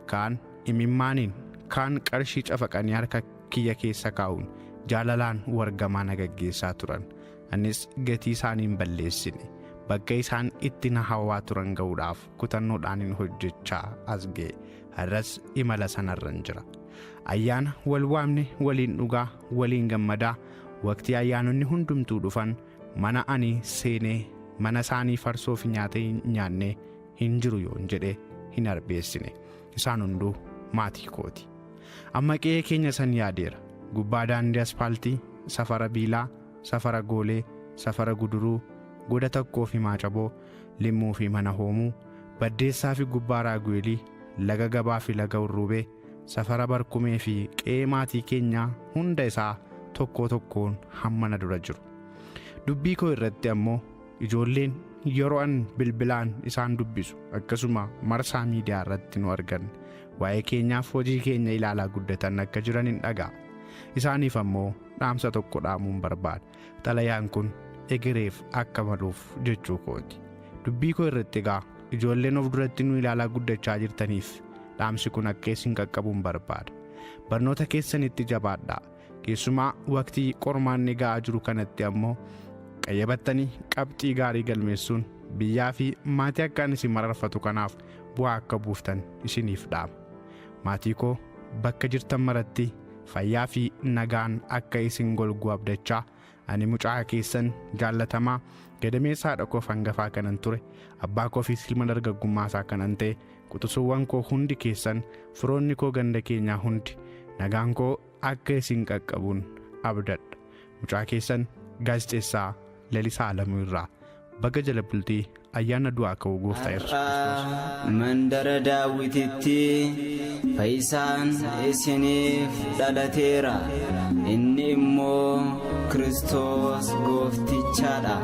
Kaan imimmaaniin, kaan qarshii cafaqanii harka kiyya keessa kaa'uun jaalalaan wargamaa na gaggeessaa turan. Anis gatii isaanii hin balleessine. Bakka isaan itti na hawwaa turan ga'uudhaaf kutannoodhaanin hojjechaa as ga'e. Har'as imala sanarran jira. Ayyaana wal waamne waliin dhugaa, waliin gammadaa, waqtii ayyaanonni hundumtuu dhufan mana ani seenee mana isaanii farsoo fi nyaata hin nyaanne hin jiru yoon jedhe hin arbeessine. Isaan hunduu maatii kooti. Amma qe'ee keenya san yaadeera. Gubbaa daandii aspaaltii, safara Biilaa, safara Goolee, safara Guduruu, goda Takkoo fi Maacaboo, Limmuu fi mana Hoomuu, Baddeessaa fi gubbaa Raagu'eelii, laga Gabaa fi laga Hurruubee, safara Barkumee fi qe'ee maatii keenyaa hunda isaa tokkoo tokkoon hamma na dura jiru. Dubbii koo irratti ammoo ijoolleen yeroo an bilbilaan isaan dubbisu akkasuma marsaa miidiyaa irratti nu argan waa'ee keenyaaf hojii keenya ilaalaa guddatan akka jiran hin dhaga'a. Isaaniif ammoo dhaamsa tokko dhaamuun barbaada. Xalayaan kun egereef akka maluuf jechuu kooti. Dubbii koo irratti egaa ijoolleen of duratti nu ilaalaa guddachaa jirtaniif dhaamsi kun akka isin qaqqabuun barbaada. Barnoota keessanitti jabaadhaa. Keessumaa waqtii qormaanni ga'aa jiru kanatti ammoo qayyabattanii qabxii gaarii galmeessuun biyyaa fi maatii akkaan isin mararfatu kanaaf bu'aa akka buuftan isiniif dhaama. Maatii koo bakka jirtan maratti fayyaa fi nagaan akka isin golgu abdachaa ani mucaa keessan jaallatamaa gadameessa haadha koof hangafaa kanan ture abbaa koofis ilma dargaggummaa isaa kanan ta'e quxusuuwwan koo hundi keessan firoonni koo ganda keenyaa hundi nagaan koo akka isin qaqqabuun abdadha. Mucaa keessan gaazexeessaa Lalisaa Alamuu irraa baga jala bultii ayyaana du'aa ka'uu gooftaa Yesuus Kiristoos. Har'a mandara Daawititti fayyisaan isiniif dhalateera, inni immoo Kiristoos gooftichaa dha.